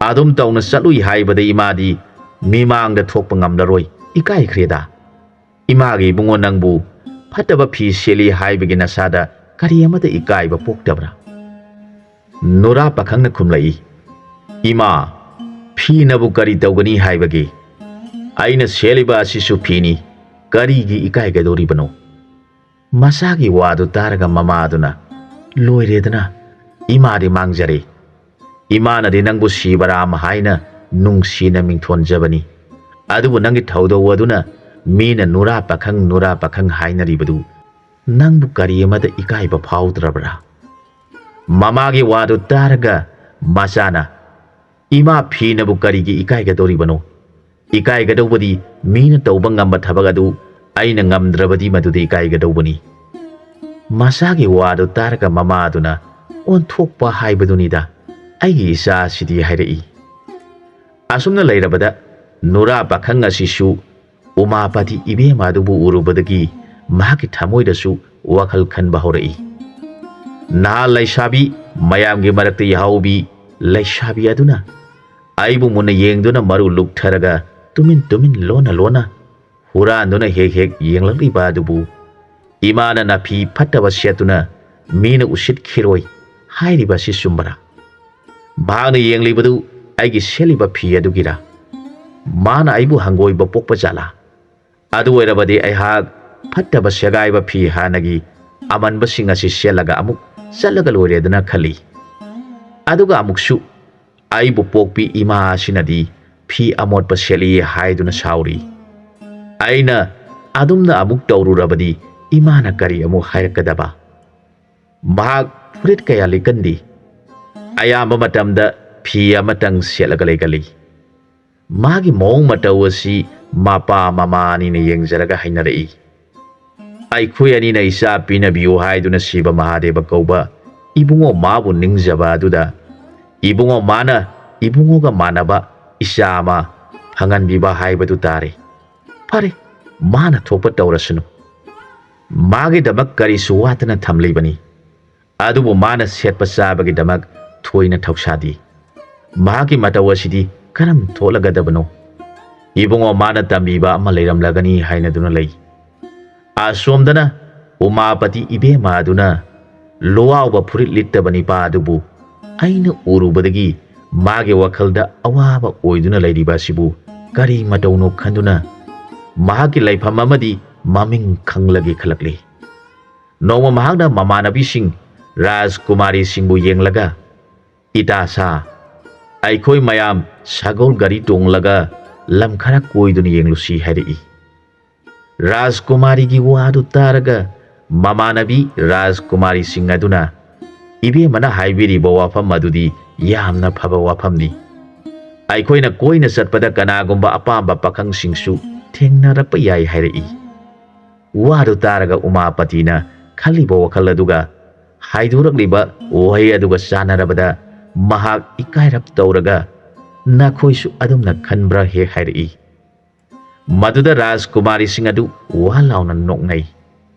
ꯑꯗꯨꯝ ꯇꯧꯅ ꯆꯠꯂꯨꯏ ꯍꯥꯏꯕꯗ ꯏꯃꯥꯗꯤ ꯃꯤꯃꯥꯡꯗ ꯊꯣꯛꯄ ꯉꯝꯂꯔꯣꯏ, ꯏꯀꯥꯏꯈ꯭ꯔꯦꯗ꯫ ꯏꯃꯥꯒꯤ ꯏꯕꯨꯡꯉꯣ, ꯅꯪꯕꯨ ꯐꯠꯇꯕ ꯐꯤ ꯁꯦꯠꯂꯤ ꯍꯥꯏꯕꯒꯤ ꯅꯁꯥꯗ ꯀꯔꯤ ꯑꯃꯠꯇ ꯏꯀꯥꯏꯕ ꯄꯣꯛꯇꯕ꯭ꯔꯥ?" ꯅꯨꯔꯥ ꯄꯥꯈꯪꯅ ꯈꯨꯝꯂꯛꯏ, "ꯏꯃꯥ, ꯐꯤꯅꯕꯨ ꯀꯔꯤ ꯇꯧꯒꯅꯤ ꯍꯥꯏꯕꯒꯦ? ꯑꯩꯅ ꯁꯦꯠꯂꯤꯕ ꯑꯁꯤꯁꯨ ꯐꯤꯅꯤ, ꯀꯔꯤꯒꯤ ꯏꯀꯥꯏꯒꯗꯧꯔꯤꯕꯅꯣ?" ꯃꯆꯥꯒꯤ ꯋꯥꯗꯨ ꯇꯥꯔꯒ ꯃꯃꯥꯗꯨꯅ, "ꯂꯣꯏꯔꯦꯗꯅ, ꯏꯃꯥꯗꯤ ꯃꯥꯡꯖꯔꯦ꯫ ꯏꯃꯥꯅꯗꯤ ꯅꯪꯕꯨ ꯁꯤꯕꯔꯥꯝ ꯍꯥꯏꯅ ꯅꯨꯡꯁꯤꯅ ꯃꯤꯡꯊꯣꯟꯖꯕꯅꯤ꯫ ꯑꯗꯨꯕꯨ ꯅꯪꯒꯤ ꯊꯧꯗꯧ ꯑꯗꯨꯅ ꯃꯤꯅ ꯅꯨꯔꯥ ꯄꯥꯈꯪ, ꯅꯨꯔꯥ ꯄꯥꯈꯪ ꯍꯥꯏꯅꯔꯤꯕꯗꯨ ꯅꯪꯕꯨ ꯀꯔꯤ ꯑꯃꯠꯇ ꯏꯀꯥꯏꯕ ꯐꯥꯎꯗ꯭ꯔꯕ꯭ꯔꯥ? ꯃꯃꯥꯒꯤ ꯋꯥꯗꯨ ꯇꯥꯔꯒ ꯃꯆꯥꯅ, "ꯏꯃꯥ, ꯐꯤꯅꯕꯨ ꯀꯔꯤꯒꯤ ꯏꯀꯥꯏꯒꯗꯧꯔꯤꯕꯅꯣ? ꯏꯀꯥꯏꯒꯗꯧꯕꯗꯤ ꯃꯤꯅ ꯇꯧꯕ ꯉꯝꯕ ꯊꯕꯛ ꯑꯗꯨ ꯑꯩꯅ ꯉꯝꯗ꯭ꯔꯕꯗꯤ ꯃꯗꯨꯗ ꯏꯀꯥꯏꯒꯗꯧꯕꯅꯤ꯫" ꯃꯆꯥꯒꯤ ꯋꯥꯗꯨ ꯇꯥꯔꯒ ꯃꯃꯥꯗꯨꯅ ꯑꯣꯟꯊꯣꯛꯄ ꯍꯥꯏꯕꯗꯨꯅꯤꯗ ꯑꯩꯒꯤ ꯏꯆꯥꯁꯤꯗꯤ ꯍꯥꯏꯔꯛꯏ꯫ ꯑꯁꯨꯝꯅ ꯂꯩꯔꯕꯗ ꯅꯨꯔꯥ ꯄꯥꯈꯪ ꯑꯁꯤꯁꯨ ꯎꯃꯥꯄꯥꯇꯤ ꯏꯕꯦꯝꯃ ꯑꯗꯨꯕꯨ ꯎꯔꯨꯕꯗꯒꯤ ꯃꯍꯥꯛꯀꯤ ꯊꯃꯣꯏꯗꯁꯨ ꯋꯥꯈꯜ ꯈꯟꯕ ꯍꯧꯔꯛꯏ꯫ ꯅꯍꯥ ꯂꯩꯁꯥꯕꯤ ꯃꯌꯥꯝꯒꯤ ꯃꯔꯛꯇ ꯌꯥꯍꯧꯕꯤ ꯂꯩꯁꯥꯕꯤ ꯑꯗꯨꯅ ꯑꯩꯕꯨ ꯃꯨꯟꯅ ꯌꯦꯡꯗꯨꯅ ꯃꯔꯨ ꯂꯨꯛꯊꯔꯒ ꯇꯨꯃꯤꯟ ꯇꯨꯃꯤꯟ ꯂꯣꯟꯅ ꯂꯣꯟꯅ ꯍꯨꯔꯥꯟꯗꯨꯅ ꯍꯦꯛ ꯍꯦꯛ ꯌꯦꯡꯂꯛꯂꯤꯕ ꯑꯗꯨꯕꯨ ꯏꯃꯥꯅ ꯅꯥꯐꯤ ꯐꯠꯇꯕ ꯁꯦꯠꯇꯨꯅ ꯃꯤꯅ ꯎꯁꯤꯠꯈꯤꯔꯣꯏ ꯍꯥꯏꯔꯤꯕ ꯑꯁꯤ ꯆꯨꯝꯕꯔꯥ? ꯃꯍꯥꯛꯅ ꯌꯦꯡꯂꯤꯕꯗꯨ ꯑꯩꯒꯤ ꯁꯦꯠꯂꯤꯕ ꯐꯤ ꯑꯗꯨꯒꯤꯔꯥ? ꯃꯥꯅ ꯑꯩꯕꯨ ꯍꯪꯒꯣꯏꯕ ꯄꯣꯛꯄ ꯖꯥꯠꯂꯥ? ꯑꯗꯨ ꯑꯣꯏꯔꯕꯗꯤ ꯑꯩꯍꯥꯛ ꯐꯠꯇꯕ ꯁꯦꯒꯥꯏꯕ ꯐꯤ ꯍꯥꯟꯅꯒꯤ ꯑꯃꯟꯕꯁꯤꯡ ꯑꯁꯤ ꯁꯦꯠꯂꯒ ꯑꯃꯨꯛ ꯆꯠꯂꯒ ꯂꯣꯏꯔꯦꯗꯅ ꯈꯜꯂꯤ꯫ ꯑꯗꯨꯒ ꯑꯃꯨꯛꯁꯨ ꯑꯩꯕꯨ ꯄꯣꯛꯄꯤ ꯏꯃꯥ ꯑꯁꯤꯅꯗꯤ ꯐꯤ ꯑꯃꯣꯠꯄ ꯁꯦꯠꯂꯤ ꯍꯥꯏꯗꯨꯅ ꯁꯥꯎꯔꯤ꯫ ꯑꯩꯅ ꯑꯗꯨꯝꯅ ꯑꯃꯨꯛ ꯇꯧꯔꯨꯔꯕꯗꯤ ꯏꯃꯥꯅ ꯀꯔꯤ ꯑꯃꯨꯛ ꯍꯥꯏꯔꯛꯀꯗꯕ? ꯃꯍꯥꯛ ꯐꯨꯔꯤꯠ ꯀꯌꯥ ꯂꯤꯠꯀꯟꯗꯦ꯫ ꯑꯌꯥꯝꯕ ꯃꯇꯝꯗ ꯐꯤ ꯑꯃꯇꯪ ꯁꯦꯠꯂꯒ ꯂꯩꯒꯜꯂꯤ꯫ ꯃꯥꯒꯤ ꯃꯑꯣꯡ ꯃꯇꯧ ꯑꯁꯤ ꯃꯄꯥ ꯃꯃꯥ ꯑꯅꯤꯅ ꯌꯦꯡꯖꯔꯒ ꯍꯩꯅꯔꯛꯏ꯫ ꯑꯩꯈꯣꯏ ꯑꯅꯤꯅ ꯏꯆꯥ ꯄꯤꯅꯕꯤꯌꯨ ꯍꯥꯏꯗꯨꯅ ꯁꯤꯕ ꯃꯍꯥꯗꯦꯕ ꯀꯧꯕ ꯏꯕꯨꯡꯉꯣ ꯃꯥꯕꯨ ꯅꯤꯡꯖꯕ ꯑꯗꯨꯗ ꯏꯕꯨꯡꯉꯣ ꯃꯥꯅ ꯏꯕꯨꯡꯉꯣꯒ ꯃꯥꯟꯅꯕ ꯏꯆꯥ ꯑꯃ ꯐꯪꯍꯟꯕꯤꯕ ꯍꯥꯏꯕꯗꯨ ꯇꯥꯔꯦ꯫ ꯐꯔꯦ, ꯃꯥꯅ ꯊꯣꯛꯄ ꯇꯧꯔꯁꯅꯨ꯫ ꯃꯥꯒꯤꯗꯃꯛ ꯀꯔꯤꯁꯨ ꯋꯥꯠꯇꯅ ꯊꯝꯂꯤꯕꯅꯤ꯫ ꯑꯗꯨꯕꯨ ꯃꯥꯅ ꯁꯦꯠꯄ ꯆꯥꯕꯒꯤꯗꯃꯛ ꯊꯣꯏꯅ ꯊꯧꯁꯥꯗꯦ꯫ ꯃꯍꯥꯛꯀꯤ ꯃꯇꯧ ꯑꯁꯤꯗꯤ ꯀꯔꯝ ꯊꯣꯛꯂꯒꯗꯕꯅꯣ? ꯏꯕꯨꯡꯉꯣ ꯃꯥꯅ ꯇꯝꯕꯤꯕ ꯑꯃ ꯂꯩꯔꯝꯂꯒꯅꯤ ꯍꯥꯏꯅꯗꯨꯅ ꯂꯩ꯫ ꯑꯁꯣꯝꯗꯅ ꯎꯃꯥꯄꯇꯤ ꯏꯕꯦꯝꯃ ꯑꯗꯨꯅ ꯂꯨꯋꯥꯎꯕ ꯐꯨꯔꯤꯠ ꯂꯤꯠꯇꯕ ꯅꯤꯄꯥ ꯑꯗꯨꯕꯨ ꯑꯩꯅ ꯎꯔꯨꯕꯗꯒꯤ ꯃꯥꯒꯤ ꯋꯥꯈꯜꯗ ꯑꯋꯥꯕ ꯑꯣꯏꯗꯨꯅ ꯂꯩꯔꯤꯕ ꯑꯁꯤꯕꯨ ꯀꯔꯤ ꯃꯇꯧꯅꯣ ꯈꯟꯗꯨꯅ ꯃꯍꯥꯛꯀꯤ ꯂꯩꯐꯝ ꯑꯃꯗꯤ ꯃꯃꯤꯡ ꯈꯪꯂꯒꯦ ꯈꯜꯂꯛꯂꯤ꯫ ꯅꯣꯡꯃ ꯃꯍꯥꯛꯅ ꯃꯃꯥꯟꯅꯕꯤꯁꯤꯡ ꯔꯥꯖꯀꯨꯃꯥꯔꯤꯁꯤꯡꯕꯨ ꯌꯦꯡꯂꯒ, "ꯏꯇꯥ ꯁꯥ, ꯑꯩꯈꯣꯏ ꯃꯌꯥꯝ ꯁꯒꯣꯜ ꯒꯥꯔꯤ ꯇꯣꯡꯂꯒ ꯂꯝ ꯈꯔ ꯀꯣꯏꯗꯨꯅ ꯌꯦꯡꯂꯨꯁꯤ" ꯍꯥꯏꯔꯛꯏ꯫ ꯔꯥꯖꯀꯨꯃꯥꯔꯤꯒꯤ ꯋꯥꯗꯨ ꯇꯥꯔꯒ ꯃꯃꯥꯟꯅꯕꯤ ꯔꯥꯖꯀꯨꯃꯥꯔꯤꯁꯤꯡ ꯑꯗꯨꯅ, "ꯏꯕꯦꯝꯃꯅ ꯍꯥꯏꯕꯤꯔꯤꯕ ꯋꯥꯐꯝ ꯑꯗꯨꯗꯤ ꯌꯥꯝꯅ ꯐꯕ ꯋꯥꯐꯝꯅꯤ꯫ ꯑꯩꯈꯣꯏꯅ ꯀꯣꯏꯅ ꯆꯠꯄꯗ ꯀꯅꯥꯒꯨꯝꯕ ꯑꯄꯥꯝꯕ ꯄꯥꯈꯪꯁꯤꯡꯁꯨ ꯊꯦꯡꯅꯔꯛꯄ ꯌꯥꯏ" ꯍꯥꯏꯔꯛꯏ꯫ ꯋꯥꯗꯨ ꯇꯥꯔꯒ ꯎꯃꯥꯄꯇꯤꯅ ꯈꯜꯂꯤꯕ ꯋꯥꯈꯜ ꯑꯗꯨꯒ ꯍꯥꯏꯗꯣꯔꯛꯂꯤꯕ ꯋꯥꯍꯩ ꯑꯗꯨꯒ ꯆꯥꯟꯅꯔꯕꯗ ꯃꯍꯥꯛ ꯏꯀꯥꯏꯔꯞ ꯇꯧꯔꯒ, "ꯅꯈꯣꯏꯁꯨ ꯑꯗꯨꯝꯅ ꯈꯟꯕ꯭ꯔꯥ ꯍꯦ?" ꯍꯥꯏꯔꯛꯏ꯫ ꯃꯗꯨꯗ ꯔꯥꯖꯀꯨꯃꯥꯔꯤꯁꯤꯡ ꯑꯗꯨ ꯋꯥ ꯂꯥꯎꯅ ꯅꯣꯛꯅꯩ꯫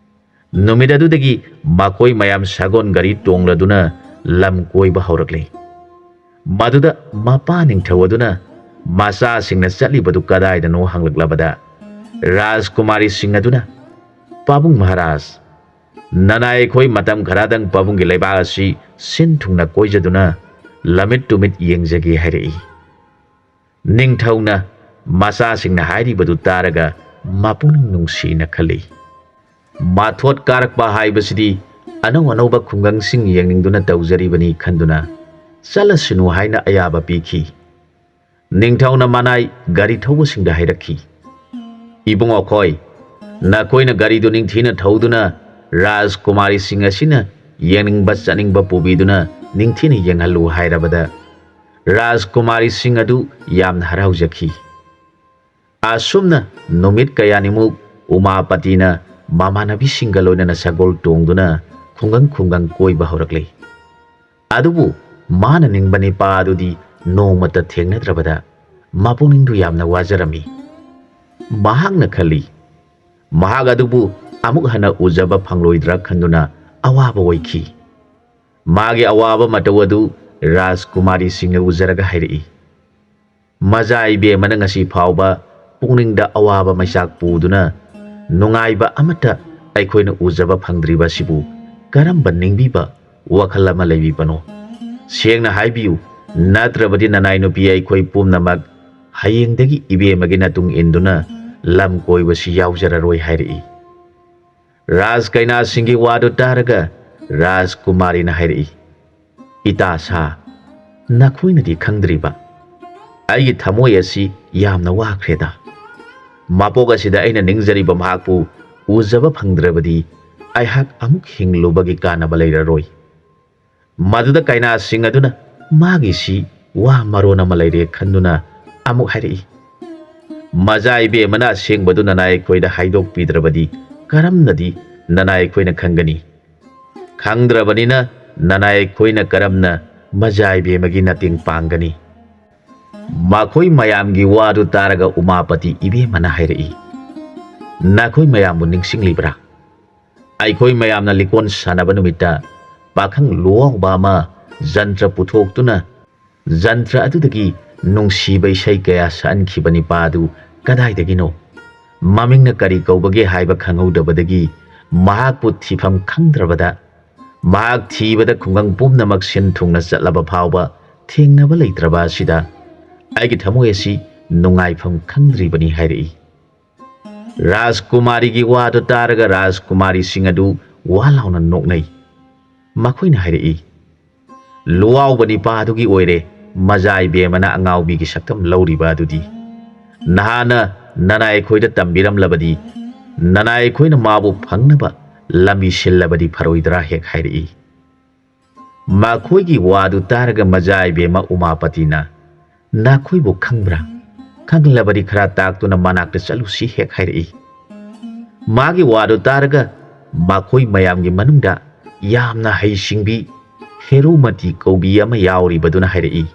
ꯅꯨꯃꯤꯠ ꯑꯗꯨꯗꯒꯤ ꯃꯈꯣꯏ ꯃꯌꯥꯝ ꯁꯒꯣꯜ ꯒꯥꯔꯤ ꯇꯣꯡꯂꯗꯨꯅ ꯂꯝ ꯀꯣꯏꯕ ꯍꯧꯔꯛꯂꯤ꯫ ꯃꯗꯨꯗ ꯃꯄꯥ ꯅꯤꯡꯊꯧ ꯑꯗꯨꯅ ꯃꯆꯥꯁꯤꯡꯅ ꯆꯠꯂꯤꯕꯗꯨ ꯀꯗꯥꯏꯗꯅꯣ ꯍꯪꯂꯛꯂꯕꯗ, ꯔꯥꯖꯀꯨꯃꯥꯔꯤꯁꯤꯡ ꯑꯗꯨꯅ, "ꯄꯥꯕꯨꯡ ꯃꯍꯥꯔꯥꯖ, ꯅꯅꯥꯏ ꯑꯩꯈꯣꯏ ꯃꯇꯝ ꯈꯔꯗꯪ ꯄꯥꯕꯨꯡꯒꯤ ꯂꯩꯕꯥꯛ ꯑꯁꯤ ꯁꯤꯟ ꯊꯨꯡꯅ ꯀꯣꯏꯖꯗꯨꯅ ꯂꯝꯃꯤꯠ ꯇꯨꯃꯤꯠ ꯌꯦꯡꯖꯒꯦ" ꯍꯥꯏꯔꯛꯏ꯫ ꯅꯤꯡꯊꯧꯅ ꯃꯆꯥꯁꯤꯡꯅ ꯍꯥꯏꯔꯤꯕꯗꯨ ꯇꯥꯔꯒ ꯃꯄꯨꯛꯅꯤꯡ ꯅꯨꯡꯁꯤꯅ ꯈꯜꯂꯤ꯫ ꯃꯊꯣꯠ ꯀꯥꯔꯛꯄ ꯍꯥꯏꯕꯁꯤꯗꯤ ꯑꯅꯧ ꯑꯅꯧꯕ ꯈꯨꯡꯒꯪꯁꯤꯡ ꯌꯦꯡꯅꯤꯡꯗꯨꯅ ꯇꯧꯖꯔꯤꯕꯅꯤ ꯈꯟꯗꯨꯅ ꯆꯠꯂꯁꯅꯨ ꯍꯥꯏꯅ ꯑꯌꯥꯕ ꯄꯤꯈꯤ꯫ ꯅꯤꯡꯊꯧꯅ ꯃꯅꯥꯏ ꯒꯥꯔꯤ ꯊꯧꯕꯁꯤꯡꯗ ꯍꯥꯏꯔꯛꯈꯤ, "ꯏꯕꯨꯡꯉꯣꯈꯣꯏ, ꯅꯈꯣꯏꯅ ꯒꯥꯔꯤꯗꯨ ꯅꯤꯡꯊꯤꯅ ꯊꯧꯗꯨꯅ ꯔꯥꯖꯀꯨꯃꯥꯔꯤꯁꯤꯡ ꯑꯁꯤꯅ ꯌꯦꯡꯅꯤꯡꯕ ꯆꯠꯅꯤꯡꯕ ꯄꯨꯕꯤꯗꯨꯅ ꯅꯤꯡꯊꯤꯅ ꯌꯦꯡꯍꯜꯂꯨ" ꯍꯥꯏꯔꯕꯗ, ꯔꯥꯖꯀꯨꯃꯥꯔꯤꯁꯤꯡ ꯑꯗꯨ ꯌꯥꯝꯅ ꯍꯔꯥꯎꯖꯈꯤ꯫ ꯑꯁꯨꯝꯅ ꯅꯨꯃꯤꯠ ꯀꯌꯥꯅꯤꯃꯨꯛ ꯎꯃꯥꯄꯇꯤꯅ ꯃꯃꯥꯟꯅꯕꯤꯁꯤꯡꯒ ꯂꯣꯏꯅꯅ ꯁꯒꯣꯜ ꯇꯣꯡꯗꯨꯅ ꯈꯨꯡꯒꯪ ꯈꯨꯡꯒꯪ ꯀꯣꯏꯕ ꯍꯧꯔꯛꯂꯤ꯫ ꯑꯗꯨꯕꯨ ꯃꯥꯅ ꯅꯤꯡꯕ ꯅꯤꯄꯥ ꯑꯗꯨꯗꯤ ꯅꯣꯡꯃꯇ ꯊꯦꯡꯅꯗ꯭ꯔꯕꯗ ꯃꯄꯨꯛꯅꯤꯡꯗꯨ ꯌꯥꯝꯅ ꯋꯥꯖꯔꯝꯃꯤ꯫ ꯃꯍꯥꯛꯅ ꯈꯜꯂꯤ, ꯃꯍꯥꯛ ꯑꯗꯨꯕꯨ ꯑꯃꯨꯛ ꯍꯟꯅ ꯎꯖꯕ ꯐꯪꯂꯣꯏꯗ꯭ꯔꯥ ꯈꯟꯗꯨꯅ ꯑꯋꯥꯕ ꯑꯣꯏꯈꯤ꯫ ꯃꯥꯒꯤ ꯑꯋꯥꯕ ꯃꯇꯧ ꯑꯗꯨ ꯔꯥꯖꯀꯨꯃꯥꯔꯤꯁꯤꯡꯅ ꯎꯖꯔꯒ ꯍꯥꯏꯔꯛꯏ, "ꯃꯆꯥ ꯏꯕꯦꯝꯃꯅ ꯉꯁꯤ ꯐꯥꯎꯕ ꯄꯨꯛꯅꯤꯡꯗ ꯑꯋꯥꯕ ꯃꯩꯆꯥꯛ ꯄꯨꯗꯨꯅ ꯅꯨꯡꯉꯥꯏꯕ ꯑꯃꯠꯇ ꯑꯩꯈꯣꯏꯅ ꯎꯖꯕ ꯐꯪꯗ꯭ꯔꯤꯕ ꯑꯁꯤꯕꯨ ꯀꯔꯝꯕ ꯅꯤꯡꯕꯤꯕ ꯋꯥꯈꯜ ꯑꯃ ꯂꯩꯕꯤꯕꯅꯣ? ꯁꯦꯡꯅ ꯍꯥꯏꯕꯤꯌꯨ, ꯅꯠꯇ꯭ꯔꯕꯗꯤ ꯅꯅꯥꯏ ꯅꯨꯄꯤ ꯑꯩꯈꯣꯏ ꯄꯨꯝꯅꯃꯛ ꯍꯌꯦꯡꯗꯒꯤ ꯏꯕꯦꯝꯃꯒꯤ ꯅꯇꯨꯡ ꯏꯟꯗꯨꯅ ꯂꯝ ꯀꯣꯏꯕꯁꯤ ꯌꯥꯎꯖꯔꯔꯣꯏ" ꯍꯥꯏꯔꯛꯏ꯫ ꯔꯥꯖ ꯀꯩꯅꯥꯁꯤꯡꯒꯤ ꯋꯥꯗꯨ ꯇꯥꯔꯒ ꯔꯥꯖꯀꯨꯃꯥꯔꯤꯅ ꯍꯥꯏꯔꯛꯏ, "ꯏꯇꯥ ꯁꯥ, ꯅꯈꯣꯏꯅꯗꯤ ꯈꯪꯗ꯭ꯔꯤꯕ, ꯑꯩꯒꯤ ꯊꯃꯣꯏ ꯑꯁꯤ ꯌꯥꯝꯅ ꯋꯥꯈ꯭ꯔꯦꯗ꯫ ꯃꯄꯣꯛ ꯑꯁꯤꯗ ꯑꯩꯅ ꯅꯤꯡꯖꯔꯤꯕ ꯃꯍꯥꯛꯄꯨ ꯎꯖꯕ ꯐꯪꯗ꯭ꯔꯕꯗꯤ ꯑꯩꯍꯥꯛ ꯑꯃꯨꯛ ꯍꯤꯡꯂꯨꯕꯒꯤ ꯀꯥꯟꯅꯕ ꯂꯩꯔꯔꯣꯏ꯫ ꯃꯗꯨꯗ ꯀꯩꯅꯥꯁꯤꯡ ꯑꯗꯨꯅ ꯃꯥꯒꯤꯁꯤ ꯋꯥ ꯃꯔꯣꯟ ꯑꯃ ꯂꯩꯔꯦ ꯈꯟꯗꯨꯅ ꯑꯃꯨꯛ ꯍꯥꯏꯔꯛꯏ, "ꯃꯖꯥ ꯏꯕꯦꯝꯃꯅ ꯑꯁꯦꯡꯕꯗꯨ ꯅꯅꯥꯏ ꯑꯩꯈꯣꯏꯗ ꯍꯥꯏꯗꯣꯛꯄꯤꯗ꯭ꯔꯕꯗꯤ ꯀꯔꯝꯅꯗꯤ ꯅꯅꯥꯏ ꯑꯩꯈꯣꯏꯅ ꯈꯪꯒꯅꯤ? ꯈꯪꯗ꯭ꯔꯕꯅꯤꯅ ꯅꯅꯥꯏ ꯑꯩꯈꯣꯏꯅ ꯀꯔꯝꯅ ꯃꯖꯥ ꯏꯕꯦꯝꯃꯒꯤ ꯃꯇꯦꯡ ꯄꯥꯡꯒꯅꯤ?" ꯃꯈꯣꯏ ꯃꯌꯥꯝꯒꯤ ꯋꯥꯗꯨ ꯇꯥꯔꯒ ꯎꯃꯥꯄꯇꯤ ꯏꯕꯦꯝꯃꯅ ꯍꯥꯏꯔꯛꯏ, "ꯅꯈꯣꯏ ꯃꯌꯥꯝꯕꯨ ꯅꯤꯡꯁꯤꯡꯂꯤꯕ꯭ꯔꯥ? ꯑꯩꯈꯣꯏ ꯃꯌꯥꯝꯅ ꯂꯤꯀꯣꯟ ꯁꯥꯟꯅꯕ ꯅꯨꯃꯤꯠꯇ ꯄꯥꯈꯪ ꯂꯨꯋꯥꯎꯕ ꯑꯃ ꯖꯟꯇ꯭ꯔ ꯄꯨꯊꯣꯛꯇꯨꯅ ꯖꯟꯇ꯭ꯔ ꯑꯗꯨꯗꯒꯤ ꯅꯨꯡꯁꯤꯕ ꯏꯁꯩ ꯀꯌꯥ ꯁꯛꯍꯟꯈꯤꯕ ꯅꯤꯄꯥ ꯑꯗꯨ ꯀꯗꯥꯏꯗꯒꯤꯅꯣ? ꯃꯃꯤꯡꯅ ꯀꯔꯤ ꯀꯧꯕꯒꯦ ꯍꯥꯏꯕ ꯈꯪꯍꯧꯗꯕꯗꯒꯤ ꯃꯍꯥꯛꯄꯨ ꯊꯤꯐꯝ ꯈꯪꯗ꯭ꯔꯕꯗ, ꯃꯍꯥꯛ ꯊꯤꯕꯗ ꯈꯨꯡꯒꯪ ꯄꯨꯝꯅꯃꯛ ꯁꯤꯟ ꯊꯨꯡꯅ ꯆꯠꯂꯕ ꯐꯥꯎꯕ ꯊꯦꯡꯅꯕ ꯂꯩꯇ꯭ꯔꯕ ꯑꯁꯤꯗ ꯑꯩꯒꯤ ꯊꯃꯣꯏ ꯑꯁꯤ ꯅꯨꯡꯉꯥꯏꯐꯝ ꯈꯪꯗ꯭ꯔꯤꯕꯅꯤ" ꯍꯥꯏꯔꯛꯏ꯫ ꯔꯥꯖꯀꯨꯃꯥꯔꯤꯒꯤ ꯋꯥꯗꯨ ꯇꯥꯔꯒ ꯔꯥꯖꯀꯨꯃꯥꯔꯤꯁꯤꯡ ꯑꯗꯨ ꯋꯥ ꯂꯥꯎꯅ ꯅꯣꯛꯅꯩ꯫ ꯃꯈꯣꯏꯅ ꯍꯥꯏꯔꯛꯏ, "ꯂꯨꯋꯥꯎꯕ ꯅꯤꯄꯥ ꯑꯗꯨꯒꯤ ꯑꯣꯏꯔꯦ ꯃꯖꯥ ꯏꯕꯦꯝꯃꯅ ꯑꯉꯥꯎꯕꯤꯒꯤ ꯁꯛꯇꯝ ꯂꯧꯔꯤꯕ ꯑꯗꯨꯗꯤ꯫ ꯅꯍꯥꯟꯅ ꯅꯅꯥꯏ ꯑꯩꯈꯣꯏꯗ ꯇꯝꯕꯤꯔꯝꯂꯕꯗꯤ ꯅꯅꯥꯏ ꯑꯩꯈꯣꯏꯅ ꯃꯥꯕꯨ ꯐꯪꯅꯕ ꯂꯝꯕꯤ ꯁꯤꯜꯂꯕꯗꯤ ꯐꯔꯣꯏꯗ꯭ꯔꯥ?" ꯍꯦꯛ ꯍꯥꯏꯔꯛꯏ꯫ ꯃꯈꯣꯏꯒꯤ ꯋꯥꯗꯨ ꯇꯥꯔꯒ ꯃꯖꯥ ꯏꯕꯦꯝꯃ ꯎꯃꯥꯄꯇꯤꯅ, "ꯅꯈꯣꯏꯕꯨ ꯈꯪꯕ꯭ꯔꯥ? ꯈꯪꯂꯕꯗꯤ ꯈꯔ ꯇꯥꯛꯇꯨꯅ ꯃꯅꯥꯛꯇ ꯆꯠꯂꯨꯁꯤ" ꯍꯦꯛ ꯍꯥꯏꯔꯛꯏ꯫ ꯃꯥꯒꯤ ꯋꯥꯗꯨ ꯇꯥꯔꯒ ꯃꯈꯣꯏ ꯃꯌꯥꯝꯒꯤ ꯃꯅꯨꯡꯗ ꯌꯥꯝꯅ ꯍꯩꯁꯤꯡꯕꯤ ꯍꯦꯔꯨꯃꯇꯤ ꯀꯧꯕꯤ ꯑꯃ ꯌꯥꯎꯔꯤꯕꯗꯨꯅ ꯍꯥꯏꯔꯛꯏ,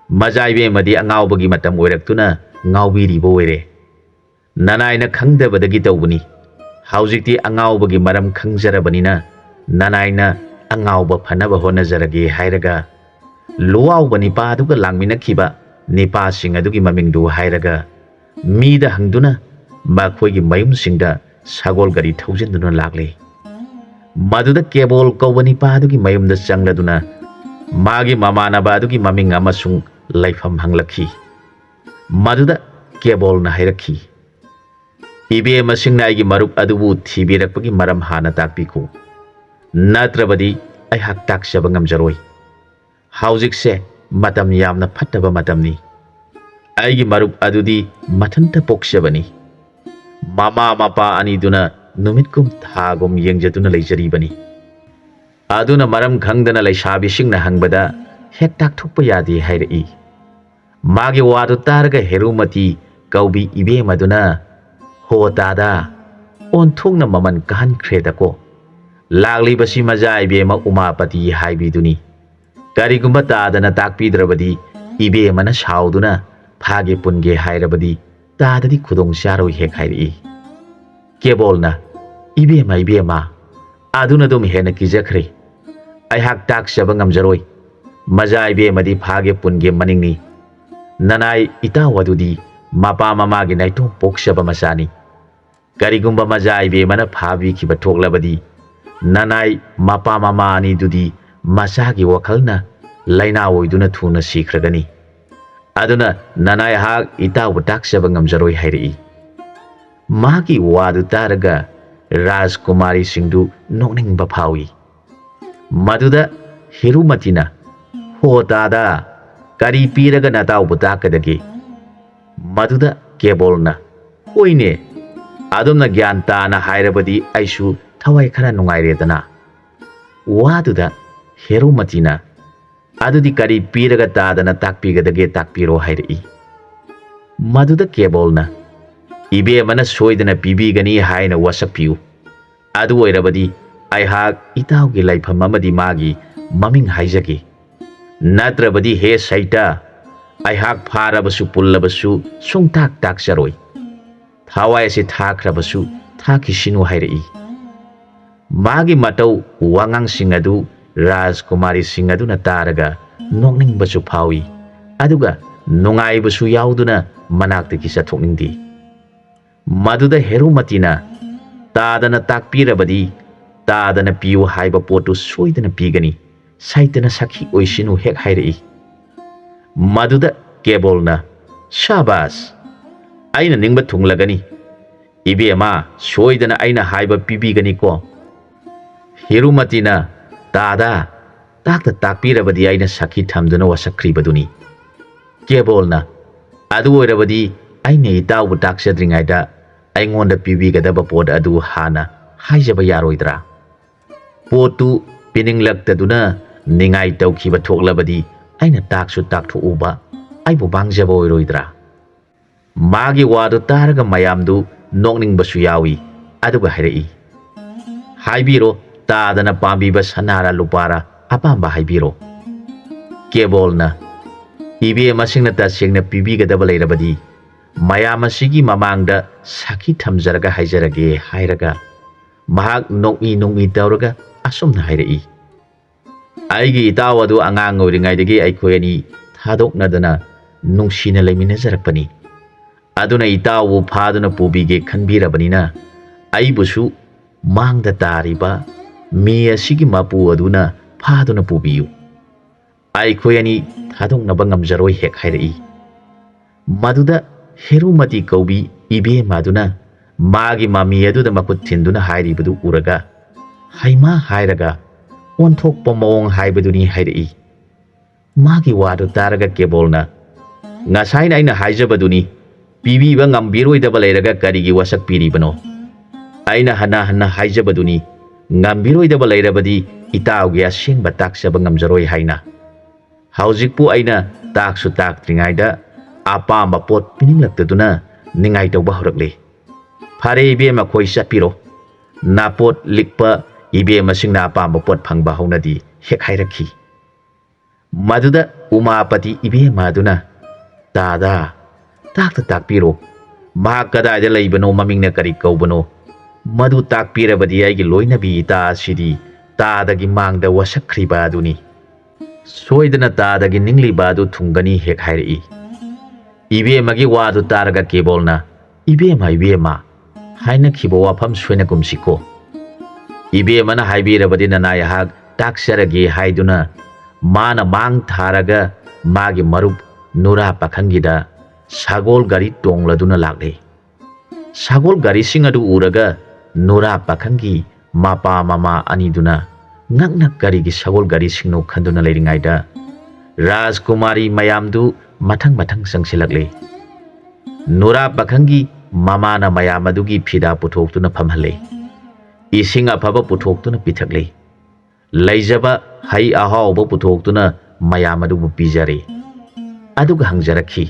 "ꯃꯖꯥ ꯏꯕꯦꯝꯃꯗꯤ ꯑꯉꯥꯎꯕꯒꯤ ꯃꯇꯝ ꯑꯣꯏꯔꯛꯇꯨꯅ ꯉꯥꯎꯕꯤꯔꯤꯕ ꯑꯣꯏꯔꯦ꯫ ꯅꯅꯥꯏꯅ ꯈꯪꯗꯕꯗꯒꯤ ꯇꯧꯕꯅꯤ꯫ ꯍꯧꯖꯤꯛꯇꯤ ꯑꯉꯥꯎꯕꯒꯤ ꯃꯔꯝ ꯈꯪꯖꯔꯕꯅꯤꯅ ꯅꯅꯥꯏꯅ ꯑꯉꯥꯎꯕ ꯐꯅꯕ ꯍꯣꯠꯅꯖꯔꯒꯦ" ꯍꯥꯏꯔꯒ ꯂꯨꯋꯥꯎꯕ ꯅꯤꯄꯥꯗꯨꯒ ꯂꯥꯡꯃꯤꯟꯅꯈꯤꯕ ꯅꯤꯄꯥꯁꯤꯡ ꯑꯗꯨꯒꯤ ꯃꯃꯤꯡꯗꯨ ꯍꯥꯏꯔꯒ ꯃꯤꯗ ꯍꯪꯗꯨꯅ ꯃꯈꯣꯏꯒꯤ ꯃꯌꯨꯝꯁꯤꯡꯗ ꯁꯒꯣꯜ ꯒꯥꯔꯤ ꯊꯧꯖꯤꯟꯗꯨꯅ ꯂꯥꯛꯂꯦ꯫ ꯃꯗꯨꯗ ꯀꯦꯕꯣꯜ ꯀꯧꯕ ꯅꯤꯄꯥ ꯑꯗꯨꯒꯤ ꯃꯌꯨꯝꯗ ꯆꯪꯂꯗꯨꯅ ꯃꯥꯒꯤ ꯃꯃꯥꯟꯅꯕ ꯑꯗꯨꯒꯤ ꯃꯃꯤꯡ ꯑꯃꯁꯨꯡ ꯂꯩꯐꯝ ꯍꯪꯂꯛꯈꯤ꯫ ꯃꯗꯨꯗ ꯀꯦꯕꯣꯜꯅ ꯍꯥꯏꯔꯛꯈꯤ, "ꯏꯕꯦꯝꯃꯁꯤꯡꯅ ꯑꯩꯒꯤ ꯃꯔꯨꯞ ꯑꯗꯨꯕꯨ ꯊꯤꯕꯤꯔꯛꯄꯒꯤ ꯃꯔꯝ ꯍꯥꯟꯅ ꯇꯥꯛꯄꯤꯈꯣ, ꯅꯠꯇ꯭ꯔꯕꯗꯤ ꯑꯩꯍꯥꯛ ꯇꯥꯛꯆꯕ ꯉꯝꯖꯔꯣꯏ꯫ ꯍꯧꯖꯤꯛꯁꯦ ꯃꯇꯝ ꯌꯥꯝꯅ ꯐꯠꯇꯕ ꯃꯇꯝꯅꯤ꯫ ꯑꯩꯒꯤ ꯃꯔꯨꯞ ꯑꯗꯨꯗꯤ ꯃꯊꯟꯇ ꯄꯣꯛꯆꯕꯅꯤ꯫ ꯃꯃꯥ ꯃꯄꯥ ꯑꯅꯤꯗꯨꯅ ꯅꯨꯃꯤꯠꯀꯨꯝ ꯊꯥꯒꯨꯝ ꯌꯦꯡꯖꯗꯨꯅ ꯂꯩꯖꯔꯤꯕꯅꯤ꯫ ꯑꯗꯨꯅ ꯃꯔꯝ ꯈꯪꯗꯅ ꯂꯩꯁꯥꯕꯤꯁꯤꯡꯅ ꯍꯪꯕꯗ ꯍꯦꯛ ꯇꯥꯛꯊꯣꯛꯄ ꯌꯥꯗꯦ ꯍꯥꯏꯔꯛꯏ꯫ ꯃꯥꯒꯤ ꯋꯥꯗꯨ ꯇꯥꯔꯒ ꯍꯦꯔꯨꯃꯇꯤ ꯀꯧꯕꯤ ꯏꯕꯦꯝ ꯑꯗꯨꯅ, "ꯍꯣ ꯇꯥꯗ, ꯑꯣꯟꯊꯣꯛꯅ ꯃꯃꯜ ꯀꯥꯍꯟꯈ꯭ꯔꯦꯗꯀꯣ꯫ ꯂꯥꯛꯂꯤꯕꯁꯤ ꯃꯖꯥ ꯏꯕꯦꯝꯃ ꯎꯃꯥꯄꯇꯤ ꯍꯥꯏꯕꯤꯗꯨꯅꯤ꯫ ꯀꯔꯤꯒꯨꯝꯕ ꯇꯥꯗꯅ ꯇꯥꯛꯄꯤꯗ꯭ꯔꯕꯗꯤ ꯏꯕꯦꯝꯃꯅ ꯁꯥꯎꯗꯨꯅ ꯐꯥꯒꯦ ꯄꯨꯟꯒꯦ ꯍꯥꯏꯔꯕꯗꯤ ꯇꯥꯗꯗꯤ ꯈꯨꯗꯣꯡ ꯆꯥꯔꯣꯏ" ꯍꯦꯛ ꯍꯥꯏꯔꯛꯏ꯫ ꯀꯦꯕꯣꯜꯅ, "ꯏꯕꯦꯝꯃ, ꯏꯕꯦꯝꯃ, ꯑꯗꯨꯅ ꯑꯗꯨꯝ ꯍꯦꯟꯅ ꯀꯤꯖꯈ꯭ꯔꯦ꯫ ꯑꯩꯍꯥꯛ ꯇꯥꯛꯆꯕ ꯉꯝꯖꯔꯣꯏ꯫ ꯃꯖꯥ ꯏꯕꯦꯝꯃꯗꯤ ꯐꯥꯒꯦ ꯄꯨꯟꯒꯦ ꯃꯅꯤꯡꯅꯤ꯫ ꯅꯅꯥꯏ ꯏꯇꯥꯎ ꯑꯗꯨꯗꯤ ꯃꯄꯥ ꯃꯃꯥꯒꯤ ꯅꯥꯏꯇꯣꯝ ꯄꯣꯛꯆꯕ ꯃꯆꯥꯅꯤ꯫ ꯀꯔꯤꯒꯨꯝꯕ ꯃꯖꯥ ꯏꯕꯦꯝꯃꯅ ꯐꯥꯕꯤꯈꯤꯕ ꯊꯣꯛꯂꯕꯗꯤ ꯅꯅꯥꯏ ꯃꯄꯥ ꯃꯃꯥ ꯑꯅꯤꯗꯨꯗꯤ ꯃꯆꯥꯒꯤ ꯋꯥꯈꯜꯅ ꯂꯥꯏꯅꯥ ꯑꯣꯏꯗꯨꯅ ꯊꯨꯅ ꯁꯤꯈ꯭ꯔꯒꯅꯤ꯫ ꯑꯗꯨꯅ ꯅꯅꯥꯏꯍꯥꯛ ꯏꯇꯥꯎꯕꯨ ꯇꯥꯛꯆꯕ ꯉꯝꯖꯔꯣꯏ" ꯍꯥꯏꯔꯛꯏ꯫ ꯃꯥꯒꯤ ꯋꯥꯗꯨ ꯇꯥꯔꯒ ꯔꯥꯖꯀꯨꯃꯥꯔꯤꯁꯤꯡꯗꯨ ꯅꯣꯛꯅꯤꯡꯕ ꯐꯥꯎꯏ꯫ ꯃꯗꯨꯗ ꯍꯤꯔꯨꯃꯇꯤꯅ, "ꯍꯣ ꯇꯥꯗ, ꯀꯔꯤ ꯄꯤꯔꯒ ꯅꯇꯥꯎꯕꯨ ꯇꯥꯛꯀꯗꯒꯦ?" ꯃꯗꯨꯗ ꯀꯦꯕꯣꯜꯅ, "ꯍꯣꯏꯅꯦ, ꯑꯗꯨꯝꯅ ꯒ꯭ꯌꯥꯟ ꯇꯥꯅ ꯍꯥꯏꯔꯕꯗꯤ ꯑꯩꯁꯨ ꯊꯋꯥꯏ ꯈꯔ ꯅꯨꯡꯉꯥꯏꯔꯦꯗꯅ"꯫ ꯋꯥꯗꯨꯗ ꯍꯦꯔꯨꯃꯇꯤꯅ, "ꯑꯗꯨꯗꯤ ꯀꯔꯤ ꯄꯤꯔꯒ ꯇꯥꯗꯅ ꯇꯥꯛꯄꯤꯒꯗꯒꯦ, ꯇꯥꯛꯄꯤꯔꯣ" ꯍꯥꯏꯔꯛꯏ꯫ ꯃꯗꯨꯗ ꯀꯦꯕꯣꯜꯅ, "ꯏꯕꯦꯝꯃꯅ ꯁꯣꯏꯗꯅ ꯄꯤꯕꯤꯒꯅꯤ ꯍꯥꯏꯅ ꯋꯥꯁꯛꯄꯤꯌꯨ꯫ ꯑꯗꯨ ꯑꯣꯏꯔꯕꯗꯤ ꯑꯩꯍꯥꯛ ꯏꯇꯥꯎꯒꯤ ꯂꯩꯐꯝ ꯑꯃꯗꯤ ꯃꯥꯒꯤ ꯃꯃꯤꯡ ꯍꯥꯏꯖꯒꯦ꯫ ꯅꯠꯇ꯭ꯔꯕꯗꯤ ꯍꯦ ꯁꯩꯇ, ꯑꯩꯍꯥꯛ ꯐꯥꯔꯕꯁꯨ ꯄꯨꯜꯂꯕꯁꯨ ꯁꯨꯡꯇꯥꯛ ꯇꯥꯛꯆꯔꯣꯏ꯫ ꯊꯋꯥꯏ ꯑꯁꯤ ꯊꯥꯈ꯭ꯔꯕꯁꯨ ꯊꯥꯈꯤꯁꯤꯅꯨ" ꯍꯥꯏꯔꯛꯏ꯫ ꯃꯥꯒꯤ ꯃꯇꯧ ꯋꯥꯉꯥꯡꯁꯤꯡ ꯑꯗꯨ ꯔꯥꯖꯀꯨꯃꯥꯔꯤꯁꯤꯡ ꯑꯗꯨꯅ ꯇꯥꯔꯒ ꯅꯣꯛꯅꯤꯡꯕꯁꯨ ꯐꯥꯎꯏ, ꯑꯗꯨꯒ ꯅꯨꯡꯉꯥꯏꯕꯁꯨ ꯌꯥꯎꯗꯨꯅ ꯃꯅꯥꯛꯇꯒꯤ ꯆꯠꯊꯣꯛꯅꯤꯡꯗꯦ꯫ ꯃꯗꯨꯗ ꯍꯦꯔꯨꯃꯇꯤꯅ, "ꯇꯥꯗꯅ ꯇꯥꯛꯄꯤꯔꯕꯗꯤ ꯇꯥꯗꯅ ꯄꯤꯌꯨ ꯍꯥꯏꯕ ꯄꯣꯠꯇꯨ ꯁꯣꯏꯗꯅ ꯄꯤꯒꯅꯤ, ꯁꯩꯇꯅ ꯁꯥꯈꯤ ꯑꯣꯏꯁꯤꯅꯨ" ꯍꯦꯛ ꯍꯥꯏꯔꯛꯏ꯫ ꯃꯗꯨꯗ ꯀꯦꯕꯣꯜꯅ, "ꯁꯥꯕꯥꯁ! ꯑꯩꯅ ꯅꯤꯡꯕ ꯊꯨꯡꯂꯒꯅꯤ꯫ ꯏꯕꯦꯝꯃ, ꯁꯣꯏꯗꯅ ꯑꯩꯅ ꯍꯥꯏꯕ ꯄꯤꯕꯤꯒꯅꯤꯀꯣ?" ꯍꯤꯔꯨꯃꯇꯤꯅ, "ꯇꯥꯗ, ꯇꯥꯛꯇ ꯇꯥꯛꯄꯤꯔꯕꯗꯤ ꯑꯩꯅ ꯁꯥꯈꯤ ꯊꯝꯗꯨꯅ ꯋꯥꯁꯛꯈ꯭ꯔꯤꯕꯗꯨꯅꯤ꯫ ꯀꯦꯕꯣꯜꯅ, "ꯑꯗꯨ ꯑꯣꯏꯔꯕꯗꯤ ꯑꯩꯅ ꯏꯇꯥꯎꯕꯨ ꯇꯥꯛꯆꯗ꯭ꯔꯤꯉꯩꯗ ꯑꯩꯉꯣꯟꯗ ꯄꯤꯕꯤꯒꯗꯕ ꯄꯣꯠ ꯑꯗꯨ ꯍꯥꯟꯅ ꯍꯥꯏꯖꯕ ꯌꯥꯔꯣꯏꯗ꯭ꯔꯥ? ꯄꯣꯠꯇꯨ ꯄꯤꯅꯤꯡꯂꯛꯇꯗꯨꯅ ꯅꯤꯡꯉꯥꯏ ꯇꯧꯈꯤꯕ ꯊꯣꯛꯂꯕꯗꯤ ꯑꯩꯅ ꯇꯥꯛꯁꯨ ꯇꯥꯛꯊꯣꯛꯎꯕ ꯑꯩꯕꯨ ꯃꯥꯡꯖꯕ ꯑꯣꯏꯔꯣꯏꯗ꯭ꯔꯥ?" ꯃꯥꯒꯤ ꯋꯥꯗꯨ ꯇꯥꯔꯒ ꯃꯌꯥꯝꯗꯨ ꯅꯣꯛꯅꯤꯡꯕꯁꯨ ꯌꯥꯎꯏ꯫ ꯑꯗꯨꯒ ꯍꯥꯏꯔꯛꯏ, "ꯍꯥꯏꯕꯤꯔꯣ, ꯇꯥꯗꯅ ꯄꯥꯝꯕꯤꯕ ꯁꯅꯥꯔꯥ ꯂꯨꯄꯥꯔꯥ ꯑꯄꯥꯝꯕ ꯍꯥꯏꯕꯤꯔꯣ꯫" ꯀꯦꯕꯣꯜꯅ, "ꯏꯕꯦꯝꯃꯁꯤꯡꯅ ꯇꯁꯦꯡꯅ ꯄꯤꯕꯤꯒꯗꯕ ꯂꯩꯔꯕꯗꯤ ꯃꯌꯥꯝ ꯑꯁꯤꯒꯤ ꯃꯃꯥꯡꯗ ꯁꯥꯈꯤ ꯊꯝꯖꯔꯒ ꯍꯥꯏꯖꯔꯒꯦ" ꯍꯥꯏꯔꯒ ꯃꯍꯥꯛ ꯅꯣꯛꯃꯤ ꯅꯣꯛꯃꯤ ꯇꯧꯔꯒ ꯑꯁꯨꯝꯅ ꯍꯥꯏꯔꯛꯏ, "ꯑꯩꯒꯤ ꯏꯇꯥꯎ ꯑꯗꯨ ꯑꯉꯥꯡ ꯑꯣꯏꯔꯤꯉꯩꯗꯒꯤ ꯑꯩꯈꯣꯏ ꯑꯅꯤ ꯊꯥꯗꯣꯛꯅꯗꯅ ꯅꯨꯡꯁꯤꯅ ꯂꯩꯃꯤꯟꯅꯖꯔꯛꯄꯅꯤ꯫ ꯑꯗꯨꯅ ꯏꯇꯥꯎꯕꯨ ꯐꯥꯗꯨꯅ ꯄꯨꯕꯤꯒꯦ ꯈꯟꯕꯤꯔꯕꯅꯤꯅ ꯑꯩꯕꯨꯁꯨ ꯃꯥꯡꯗ ꯇꯥꯔꯤꯕ ꯃꯤ ꯑꯁꯤꯒꯤ ꯃꯄꯨ ꯑꯗꯨꯅ ꯐꯥꯗꯨꯅ ꯄꯨꯕꯤꯌꯨ꯫ ꯑꯩꯈꯣꯏ ꯑꯅꯤ ꯊꯥꯗꯣꯛꯅꯕ ꯉꯝꯖꯔꯣꯏ" ꯍꯦꯛ ꯍꯥꯏꯔꯛꯏ꯫ ꯃꯗꯨꯗ ꯍꯦꯔꯨꯃꯇꯤ ꯀꯧꯕꯤ ꯏꯕꯦꯝꯃ ꯑꯗꯨꯅ ꯃꯥꯒꯤ ꯃꯃꯤ ꯑꯗꯨꯗ ꯃꯈꯨꯠ ꯊꯤꯟꯗꯨꯅ ꯍꯥꯏꯔꯤꯕꯗꯨ ꯎꯔꯒ, "ꯍꯩꯃꯥ" ꯍꯥꯏꯔꯒ ꯑꯣꯟꯊꯣꯛꯄ ꯃꯑꯣꯡ ꯍꯥꯏꯕꯗꯨꯅꯤ ꯍꯥꯏꯔꯛꯏ꯫ ꯃꯥꯒꯤ ꯋꯥꯗꯨ ꯇꯥꯔꯒ ꯀꯦꯕꯣꯜꯅ, "ꯉꯁꯥꯏꯅ ꯑꯩꯅ ꯍꯥꯏꯖꯕꯗꯨꯅꯤ, ꯄꯤꯕꯤꯕ ꯉꯝꯕꯤꯔꯣꯏꯗꯕ ꯂꯩꯔꯒ ꯀꯔꯤꯒꯤ ꯋꯥꯁꯛ ꯄꯤꯔꯤꯕꯅꯣ? ꯑꯩꯅ ꯍꯟꯅ ꯍꯟꯅ ꯍꯥꯏꯖꯕꯗꯨꯅꯤ, ꯉꯝꯕꯤꯔꯣꯏꯗꯕ ꯂꯩꯔꯕꯗꯤ ꯏꯇꯥꯎꯒꯤ ꯑꯁꯦꯡꯕ ꯇꯥꯛꯆꯕ ꯉꯝꯖꯔꯣꯏ ꯍꯥꯏꯅ꯫ ꯍꯧꯖꯤꯛꯄꯨ ꯑꯩꯅ ꯇꯥꯛꯁꯨ ꯇꯥꯛꯇ꯭ꯔꯤꯉꯩꯗ ꯑꯄꯥꯝꯕ ꯄꯣꯠ ꯄꯤꯅꯤꯡꯂꯛꯇꯗꯨꯅ ꯅꯤꯡꯉꯥꯏ ꯇꯧꯕ ꯍꯧꯔꯛꯂꯦ꯫ ꯐꯔꯦ ꯏꯕꯦꯝꯃ, ꯈꯣꯏ ꯆꯠꯄꯤꯔꯣ꯫ ꯅꯥꯄꯣꯠ ꯂꯤꯛꯄ ꯏꯕꯦꯝꯃꯁꯤꯡꯅ ꯑꯄꯥꯝꯕ ꯄꯣꯠ ꯐꯪꯕ ꯍꯧꯅꯗꯤ" ꯍꯦꯛ ꯍꯥꯏꯔꯛꯈꯤ꯫ ꯃꯗꯨꯗ ꯎꯃꯥꯄꯇꯤ ꯏꯕꯦꯝꯃ ꯑꯗꯨꯅ, "ꯇꯥꯗ, ꯇꯥꯛꯇ ꯇꯥꯛꯄꯤꯔꯣ꯫ ꯃꯍꯥꯛ ꯀꯗꯥꯏꯗ ꯂꯩꯕꯅꯣ, ꯃꯃꯤꯡꯅ ꯀꯔꯤ ꯀꯧꯕꯅꯣ? ꯃꯗꯨ ꯇꯥꯛꯄꯤꯔꯕꯗꯤ ꯑꯩꯒꯤ ꯂꯣꯏꯅꯕꯤ ꯏꯇꯥ ꯑꯁꯤꯗꯤ ꯇꯥꯗꯒꯤ ꯃꯥꯡꯗ ꯋꯥꯁꯛꯈ꯭ꯔꯤꯕ ꯑꯗꯨꯅꯤ꯫ ꯁꯣꯏꯗꯅ ꯇꯥꯗꯒꯤ ꯅꯤꯡꯂꯤꯕ ꯑꯗꯨ ꯊꯨꯡꯒꯅꯤ" ꯍꯦꯛ ꯍꯥꯏꯔꯛꯏ꯫ ꯏꯕꯦꯝꯃꯒꯤ ꯋꯥꯗꯨ ꯇꯥꯔꯒ ꯀꯦꯕꯣꯜꯅ, "ꯏꯕꯦꯝꯃ, ꯏꯕꯦꯝꯃ, ꯍꯥꯏꯅꯈꯤꯕ ꯋꯥꯐꯝ ꯁꯣꯏꯅꯒꯨꯝꯁꯤꯀꯣ꯫ ꯏꯕꯦꯝꯃꯅ ꯍꯥꯏꯕꯤꯔꯕꯗꯤ ꯅꯅꯥꯏ ꯑꯩꯍꯥꯛ ꯇꯥꯛꯆꯔꯒꯦ" ꯍꯥꯏꯗꯨꯅ ꯃꯥꯅ ꯃꯥꯡ ꯊꯥꯔꯒ ꯃꯥꯒꯤ ꯃꯔꯨꯞ ꯅꯨꯔꯥ ꯄꯥꯈꯪꯒꯤꯗ ꯁꯒꯣꯜ ꯒꯥꯔꯤ ꯇꯣꯡꯂꯗꯨꯅ ꯂꯥꯛꯂꯦ꯫ ꯁꯒꯣꯜ ꯒꯥꯔꯤꯁꯤꯡ ꯑꯗꯨ ꯎꯔꯒ ꯅꯨꯔꯥ ꯄꯥꯈꯪꯒꯤ ꯃꯄꯥ ꯃꯃꯥ ꯑꯅꯤꯗꯨꯅ ꯉꯛꯅ ꯀꯔꯤꯒꯤ ꯁꯒꯣꯜ ꯒꯥꯔꯤꯁꯤꯡꯅꯣ ꯈꯟꯗꯨꯅ ꯂꯩꯔꯤꯉꯩꯗ ꯔꯥꯖꯀꯨꯃꯥꯔꯤ ꯃꯌꯥꯝꯗꯨ ꯃꯊꯪ ꯃꯊꯪ ꯆꯪꯁꯤꯜꯂꯛꯂꯦ꯫ ꯅꯨꯔꯥ ꯄꯥꯈꯪꯒꯤ ꯃꯃꯥꯅ ꯃꯌꯥꯝ ꯑꯗꯨꯒꯤ ꯐꯤꯗꯥ ꯄꯨꯊꯣꯛꯇꯨꯅ ꯐꯝꯍꯜꯂꯦ꯫ ꯏꯁꯤꯡ ꯑꯐꯕ ꯄꯨꯊꯣꯛꯇꯨꯅ ꯄꯤꯊꯛꯂꯦ꯫ ꯂꯩꯖꯕ ꯍꯩ ꯑꯍꯥꯎꯕ ꯄꯨꯊꯣꯛꯇꯨꯅ ꯃꯌꯥꯝ ꯑꯗꯨꯕꯨ ꯄꯤꯖꯔꯦ꯫ ꯑꯗꯨꯒ ꯍꯪꯖꯔꯛꯈꯤ,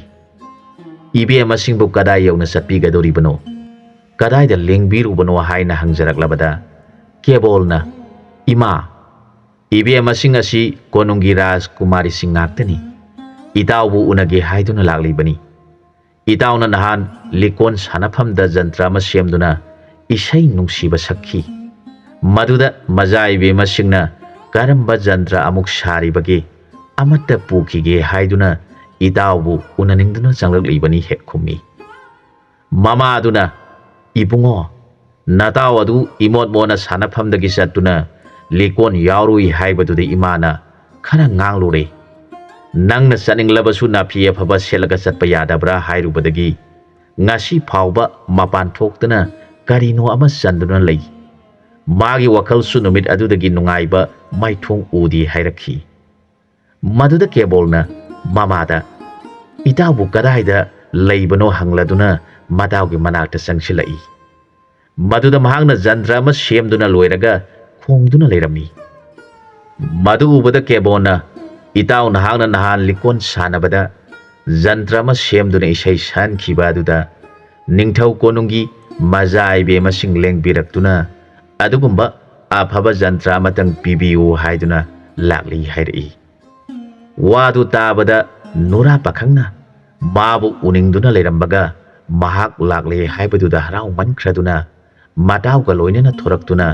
"ꯏꯕꯦꯝꯃꯁꯤꯡꯕꯨ ꯀꯗꯥꯏ ꯌꯧꯅ ꯆꯠꯄꯤꯒꯗꯧꯔꯤꯕꯅꯣ? ꯀꯗꯥꯏꯗ ꯂꯦꯡꯕꯤꯔꯨꯕꯅꯣ?" ꯍꯥꯏꯅ ꯍꯪꯖꯔꯛꯂꯕꯗ ꯀꯦꯕꯣꯜꯅ, "ꯏꯃꯥ, ꯏꯕꯦꯝꯃꯁꯤꯡ ꯑꯁꯤ ꯀꯣꯅꯨꯡꯒꯤ ꯔꯥꯖꯀꯨꯃꯥꯔꯤꯁꯤꯡ ꯉꯥꯛꯇꯅꯤ꯫ ꯏꯇꯥꯎꯕꯨ ꯎꯅꯒꯦ ꯍꯥꯏꯗꯨꯅ ꯂꯥꯛꯂꯤꯕꯅꯤ꯫ ꯏꯇꯥꯎꯅ ꯅꯍꯥꯟ ꯂꯤꯀꯣꯟ ꯁꯥꯟꯅꯐꯝꯗ ꯖꯟꯇ꯭ꯔ ꯑꯃ ꯁꯦꯝꯗꯨꯅ ꯏꯁꯩ ꯅꯨꯡꯁꯤꯕ ꯁꯛꯈꯤ꯫ ꯃꯗꯨꯗ ꯃꯖꯥ ꯏꯕꯦꯝꯃꯁꯤꯡꯅ ꯀꯔꯝꯕ ꯖꯟꯇ꯭ꯔ ꯑꯃꯨꯛ ꯁꯥꯔꯤꯕꯒꯦ? ꯑꯃꯠꯇ ꯄꯨꯈꯤꯒꯦ ꯍꯥꯏꯗꯨꯅ ꯏꯇꯥꯎꯕꯨ ꯎꯅꯅꯤꯡꯗꯨꯅ ꯆꯪꯂꯛꯂꯤꯕꯅꯤ" ꯍꯦꯛ ꯈꯨꯝꯃꯤ꯫ ꯃꯃꯥꯗꯨꯅ, "ꯏꯕꯨꯡꯉꯣ, ꯅꯇꯥꯎ ꯑꯗꯨ ꯏꯃꯣꯠ ꯃꯣꯠꯅ ꯁꯥꯟꯅꯐꯝꯗꯒꯤ ꯆꯠꯇꯨꯅ ꯂꯤꯀꯣꯟ ꯌꯥꯎꯔꯨꯏ ꯍꯥꯏꯕꯗꯨꯗ ꯏꯃꯥꯅ ꯈꯔ ꯉꯥꯡꯂꯨꯔꯦ꯫ ꯅꯪꯅ ꯆꯠꯅꯤꯡꯂꯕꯁꯨ ꯅꯥꯐꯤ ꯑꯐꯕ ꯁꯦꯠꯂꯒ ꯆꯠꯄ ꯌꯥꯗꯕ꯭ꯔꯥ ꯍꯥꯏꯔꯨꯕꯗꯒꯤ ꯉꯁꯤ ꯐꯥꯎꯕ ꯃꯄꯥꯟ ꯊꯣꯛꯇꯅ ꯀꯔꯤꯅꯣ ꯑꯃ ꯆꯟꯗꯨꯅ ꯂꯩ꯫ ꯃꯥꯒꯤ ꯋꯥꯈꯜꯁꯨ ꯅꯨꯃꯤꯠ ꯑꯗꯨꯗꯒꯤ ꯅꯨꯡꯉꯥꯏꯕ ꯃꯥꯏꯊꯣꯡ ꯎꯗꯦ" ꯍꯥꯏꯔꯛꯈꯤ꯫ ꯃꯗꯨꯗ ꯀꯦꯕꯣꯜꯅ ꯃꯃꯥꯗ, "ꯏꯇꯥꯎꯕꯨ ꯀꯗꯥꯏꯗ ꯂꯩꯕꯅꯣ?" ꯍꯪꯂꯗꯨꯅ ꯃꯇꯥꯎꯒꯤ ꯃꯅꯥꯛꯇ ꯆꯪꯁꯤꯜꯂꯛꯏ꯫ ꯃꯗꯨꯗ ꯃꯍꯥꯛꯅ ꯖꯟꯇ꯭ꯔ ꯑꯃ ꯁꯦꯝꯗꯨꯅ ꯂꯣꯏꯔꯒ ꯈꯣꯡꯗꯨꯅ ꯂꯩꯔꯝꯃꯤ꯫ ꯃꯗꯨ ꯎꯕꯗ ꯀꯦꯕꯣꯟꯅ, "ꯏꯇꯥꯎ, ꯅꯍꯥꯛꯅ ꯅꯍꯥꯟ ꯂꯤꯀꯣꯟ ꯁꯥꯟꯅꯕꯗ ꯖꯟꯇ꯭ꯔ ꯑꯃ ꯁꯦꯝꯗꯨꯅ ꯏꯁꯩ ꯁꯛꯍꯟꯈꯤꯕ ꯑꯗꯨꯗ ꯅꯤꯡꯊꯧ ꯀꯣꯅꯨꯡꯒꯤ ꯃꯖꯥ ꯏꯕꯦꯝꯃꯁꯤꯡ ꯂꯦꯡꯕꯤꯔꯛꯇꯨꯅ ꯑꯗꯨꯒꯨꯝꯕ ꯑꯐꯕ ꯖꯟꯇ꯭ꯔ ꯑꯃꯇꯪ ꯄꯤꯕꯤꯌꯨ ꯍꯥꯏꯗꯨꯅ ꯂꯥꯛꯂꯤ" ꯍꯥꯏꯔꯛꯏ꯫ ꯋꯥꯗꯨ ꯇꯥꯕꯗ ꯅꯨꯔꯥ ꯄꯥꯈꯪꯅ ꯃꯥꯕꯨ ꯎꯅꯤꯡꯗꯨꯅ ꯂꯩꯔꯝꯕꯒ ꯃꯍꯥꯛ ꯂꯥꯛꯂꯦ ꯍꯥꯏꯕꯗꯨꯗ ꯍꯔꯥꯎꯃꯟꯈ꯭ꯔꯗꯨꯅ ꯃꯇꯥꯎꯒ ꯂꯣꯏꯅꯅ ꯊꯣꯔꯛꯇꯨꯅ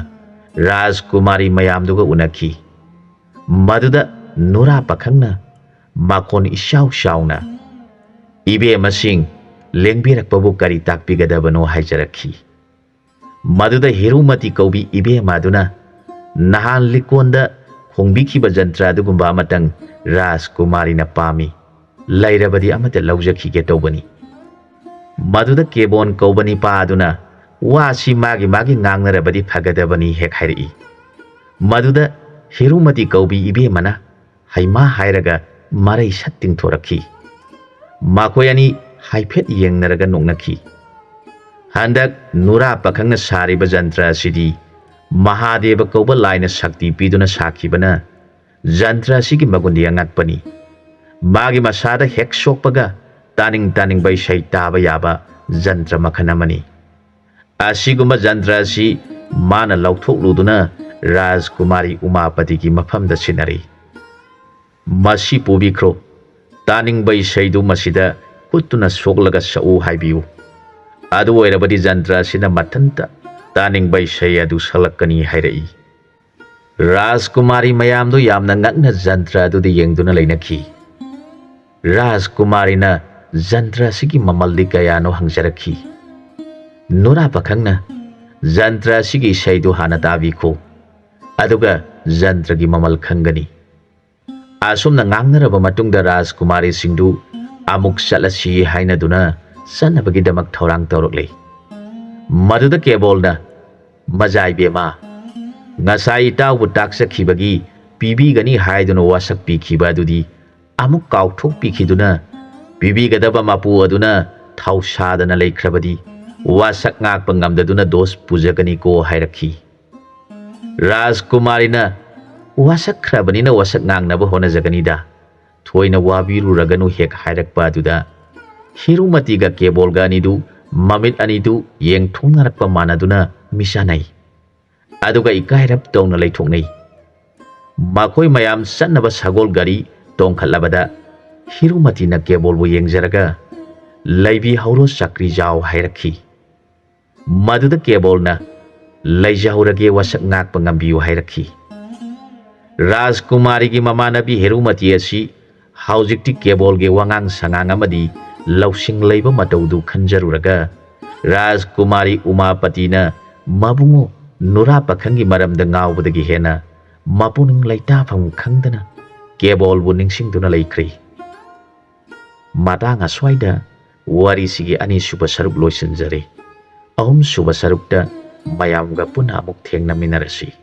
ꯔꯥꯖꯀꯨꯃꯥꯔꯤ ꯃꯌꯥꯝꯗꯨꯒ ꯎꯅꯈꯤ꯫ ꯃꯗꯨꯗ ꯅꯨꯔꯥ ꯄꯥꯈꯪꯅ ꯃꯈꯣꯟ ꯏꯆꯥꯎ ꯆꯥꯎꯅ, "ꯏꯕꯦꯝꯃꯁꯤꯡ, ꯂꯦꯡꯕꯤꯔꯛꯄꯕꯨ ꯀꯔꯤ ꯇꯥꯛꯄꯤꯒꯗꯕꯅꯣ?" ꯍꯥꯏꯖꯔꯛꯈꯤ꯫ ꯃꯗꯨꯗ ꯍꯤꯔꯨꯃꯇꯤ ꯀꯧꯕꯤ ꯏꯕꯦꯝꯃ ꯑꯗꯨꯅ, "ꯅꯍꯥꯟ ꯂꯤꯀꯣꯟꯗ ꯈꯣꯡꯕꯤꯈꯤꯕ ꯖꯟꯇ꯭ꯔ ꯑꯗꯨꯒꯨꯝꯕ ꯑꯃꯇꯪ ꯔꯥꯖꯀꯨꯃꯥꯔꯤꯅ ꯄꯥꯝꯃꯤ, ꯂꯩꯔꯕꯗꯤ ꯑꯃꯇ ꯂꯧꯖꯈꯤꯒꯦ ꯇꯧꯕꯅꯤ"꯫ ꯃꯗꯨꯗ ꯀꯦꯕꯣꯟ ꯀꯧꯕ ꯅꯤꯄꯥ ꯑꯗꯨꯅ, "ꯋꯥꯁꯤ ꯃꯥꯒꯤ ꯃꯥꯒꯤ ꯉꯥꯡꯅꯔꯕꯗꯤ ꯐꯒꯗꯕꯅꯤ" ꯍꯦꯛ ꯍꯥꯏꯔꯛꯏ꯫ ꯃꯗꯨꯗ ꯍꯤꯔꯨꯃꯇꯤ ꯀꯧꯕꯤ ꯏꯕꯦꯝꯃꯅ ꯍꯩꯃꯥ ꯍꯥꯏꯔꯒ ꯃꯔꯩ ꯁꯠ ꯇꯤꯡꯊꯣꯔꯛꯈꯤ꯫ ꯃꯈꯣꯏ ꯑꯅꯤ ꯍꯥꯏꯐꯦꯠ ꯌꯦꯡꯅꯔꯒ ꯅꯣꯛꯅꯈꯤ꯫ ꯍꯟꯗꯛ ꯅꯨꯔꯥ ꯄꯥꯈꯪꯅ ꯁꯥꯔꯤꯕ ꯖꯟꯇ꯭ꯔ ꯑꯁꯤꯗꯤ ꯃꯍꯥꯗꯦꯕ ꯀꯧꯕ ꯂꯥꯏꯅ ꯁꯛꯇꯤ ꯄꯤꯗꯨꯅ ꯁꯥꯈꯤꯕꯅ ꯖꯟꯇ꯭ꯔ ꯑꯁꯤꯒꯤ ꯃꯒꯨꯟꯗꯤ ꯑꯉꯛꯄꯅꯤ꯫ ꯃꯥꯒꯤ ꯃꯁꯥꯗ ꯍꯦꯛ ꯁꯣꯛꯄꯒ ꯇꯥꯅꯤꯡ ꯇꯥꯅꯤꯡꯕ ꯏꯁꯩ ꯇꯥꯕ ꯌꯥꯕ ꯖꯟꯇ꯭ꯔ ꯃꯈꯜ ꯑꯃꯅꯤ꯫ ꯑꯁꯤꯒꯨꯝꯕ ꯖꯟꯇ꯭ꯔ ꯑꯁꯤ ꯃꯥꯅ ꯂꯧꯊꯣꯛꯂꯨꯗꯨꯅ ꯔꯥꯖꯀꯨꯃꯥꯔꯤ ꯎꯃꯥꯄꯇꯤꯒꯤ ꯃꯐꯝꯗ ꯁꯤꯟꯅꯔꯤ꯫ "ꯃꯁꯤ ꯄꯨꯕꯤꯈ꯭ꯔꯣ, ꯇꯥꯅꯤꯡꯕ ꯏꯁꯩꯗꯨ ꯃꯁꯤꯗ ꯍꯨꯠꯇꯨꯅ ꯁꯣꯛꯂꯒ ꯁꯛꯎ ꯍꯥꯏꯕꯤꯌꯨ꯫ ꯑꯗꯨ ꯑꯣꯏꯔꯕꯗꯤ ꯖꯟꯇ꯭ꯔ ꯑꯁꯤꯅ ꯃꯊꯟꯇ ꯇꯥꯅꯤꯡꯕ ꯏꯁꯩ ꯑꯗꯨ ꯁꯛꯂꯛꯀꯅꯤ" ꯍꯥꯏꯔꯛꯏ꯫ ꯔꯥꯖꯀꯨꯃꯥꯔꯤ ꯃꯌꯥꯝꯗꯨ ꯌꯥꯝꯅ ꯉꯛꯅ ꯖꯟꯇ꯭ꯔ ꯑꯗꯨꯗ ꯌꯦꯡꯗꯨꯅ ꯂꯩꯅꯈꯤ꯫ ꯔꯥꯖꯀꯨꯃꯥꯔꯤꯅ ꯖꯟꯇ꯭ꯔ ꯑꯁꯤꯒꯤ ꯃꯃꯜꯗꯤ ꯀꯌꯥꯅꯣ ꯍꯪꯖꯔꯛꯈꯤ꯫ ꯅꯨꯔꯥ ꯄꯥꯈꯪꯅ, "ꯖꯟꯇ꯭ꯔ ꯑꯁꯤꯒꯤ ꯏꯁꯩꯗꯨ ꯍꯥꯟꯅ ꯇꯥꯕꯤꯈꯣ, ꯑꯗꯨꯒ ꯖꯟꯇ꯭ꯔꯒꯤ ꯃꯃꯜ ꯈꯪꯒꯅꯤ"꯫ ꯑꯁꯨꯝꯅ ꯉꯥꯡꯅꯔꯕ ꯃꯇꯨꯡꯗ ꯔꯥꯖꯀꯨꯃꯥꯔꯤꯁꯤꯡꯗꯨ ꯑꯃꯨꯛ ꯆꯠꯂꯁꯤ ꯍꯥꯏꯅꯗꯨꯅ ꯆꯠꯅꯕꯒꯤꯗꯃꯛ ꯊꯧꯔꯥꯡ ꯇꯧꯔꯛꯂꯤ꯫ ꯃꯗꯨꯗ ꯀꯦꯕꯣꯜꯅ, "ꯃꯖꯥ ꯏꯕꯦꯝꯃ, ꯉꯁꯥꯏ ꯏꯇꯥꯎꯕꯨ ꯇꯥꯛꯆꯈꯤꯕꯒꯤ ꯄꯤꯕꯤꯒꯅꯤ ꯍꯥꯏꯗꯨꯅ ꯋꯥꯁꯛ ꯄꯤꯈꯤꯕ ꯑꯗꯨꯗꯤ ꯑꯃꯨꯛ ꯀꯥꯎꯊꯣꯛꯄꯤꯈꯤꯗꯨꯅ ꯄꯤꯕꯤꯒꯗꯕ ꯃꯄꯨ ꯑꯗꯨꯅ ꯊꯧꯁꯥꯗꯅ ꯂꯩꯈ꯭ꯔꯕꯗꯤ ꯋꯥꯁꯛ ꯉꯥꯛꯄ ꯉꯝꯗꯗꯨꯅ ꯗꯣꯁ ꯄꯨꯖꯒꯅꯤꯀꯣ" ꯍꯥꯏꯔꯛꯈꯤ꯫ ꯔꯥꯖꯀꯨꯃꯥꯔꯤꯅ, "ꯋꯥꯁꯛꯈ꯭ꯔꯕꯅꯤꯅ ꯋꯥꯁꯛ ꯉꯥꯡꯅꯕ ꯍꯣꯠꯅꯖꯒꯅꯤꯗ, ꯊꯣꯏꯅ ꯋꯥꯕꯤꯔꯨꯔꯒꯅꯨ" ꯍꯦꯛ ꯍꯥꯏꯔꯛꯄ ꯑꯗꯨꯗ ꯍꯤꯔꯨꯃꯇꯤꯒ ꯀꯦꯕꯣꯜꯒ ꯑꯅꯤꯗꯨ ꯃꯃꯤꯠ ꯑꯅꯤꯗꯨ ꯌꯦꯡꯊꯣꯛꯅꯔꯛꯄ ꯃꯥꯟꯅꯗꯨꯅ ꯃꯤꯆꯥꯟꯅꯩ꯫ ꯑꯗꯨꯒ ꯏꯀꯥꯏꯔꯞ ꯇꯧꯅ ꯂꯩꯊꯣꯛꯅꯩ꯫ ꯃꯈꯣꯏ ꯃꯌꯥꯝ ꯆꯠꯅꯕ ꯁꯒꯣꯜ ꯒꯥꯔꯤ ꯇꯣꯡꯈꯠꯂꯕꯗ ꯍꯤꯔꯨꯃꯇꯤꯅ ꯀꯦꯕꯣꯜꯕꯨ ꯌꯦꯡꯖꯔꯒ, "ꯂꯩꯕꯤꯍꯧꯔꯣ ꯆꯀ꯭ꯔꯤꯖꯥꯎ" ꯍꯥꯏꯔꯛꯈꯤ꯫ ꯃꯗꯨꯗ ꯀꯦꯕꯣꯜꯅ, "ꯂꯩꯖꯍꯧꯔꯒꯦ, ꯋꯥꯁꯛ ꯉꯥꯛꯄ ꯉꯝꯕꯤꯌꯨ" ꯍꯥꯏꯔꯛꯈꯤ꯫ ꯔꯥꯖꯀꯨꯃꯥꯔꯤꯒꯤ ꯃꯃꯥꯟꯅꯕꯤ ꯍꯦꯔꯨꯃꯇꯤ ꯑꯁꯤ ꯍꯧꯖꯤꯛꯇꯤ ꯀꯦꯕꯣꯜꯒꯤ ꯋꯥꯉꯥꯡ ꯁꯉꯥꯡ ꯑꯃꯗꯤ ꯂꯧꯁꯤꯡ ꯂꯩꯕ ꯃꯇꯧꯗꯨ ꯈꯟꯖꯔꯨꯔꯒ ꯔꯥꯖꯀꯨꯃꯥꯔꯤ ꯎꯃꯥꯄꯇꯤꯅ ꯃꯕꯨꯡꯉꯣ ꯅꯨꯔꯥ ꯄꯥꯈꯪꯒꯤ ꯃꯔꯝꯗ ꯉꯥꯎꯕꯗꯒꯤ ꯍꯦꯟꯅ ꯃꯄꯨꯛꯅꯤꯡ ꯂꯩꯇꯥꯐꯝ ꯈꯪꯗꯅ ꯀꯦꯕꯣꯜꯕꯨ ꯅꯤꯡꯁꯤꯡꯗꯨꯅ ꯂꯩꯈ꯭ꯔꯦ꯫ ꯃꯇꯥꯡ ꯑꯁ꯭ꯋꯥꯏꯗ ꯋꯥꯔꯤꯁꯤꯒꯤ ꯑꯅꯤꯁꯨꯕ ꯁꯔꯨꯛ ꯂꯣꯏꯁꯤꯟꯖꯔꯦ꯫ ꯑꯍꯨꯝꯁꯨꯕ ꯁꯔꯨꯛꯇ ꯃꯌꯥꯝꯒ ꯄꯨꯟꯅ ꯑꯃꯨꯛ ꯊꯦꯡꯅꯃꯤꯟꯅꯔꯁꯤ꯫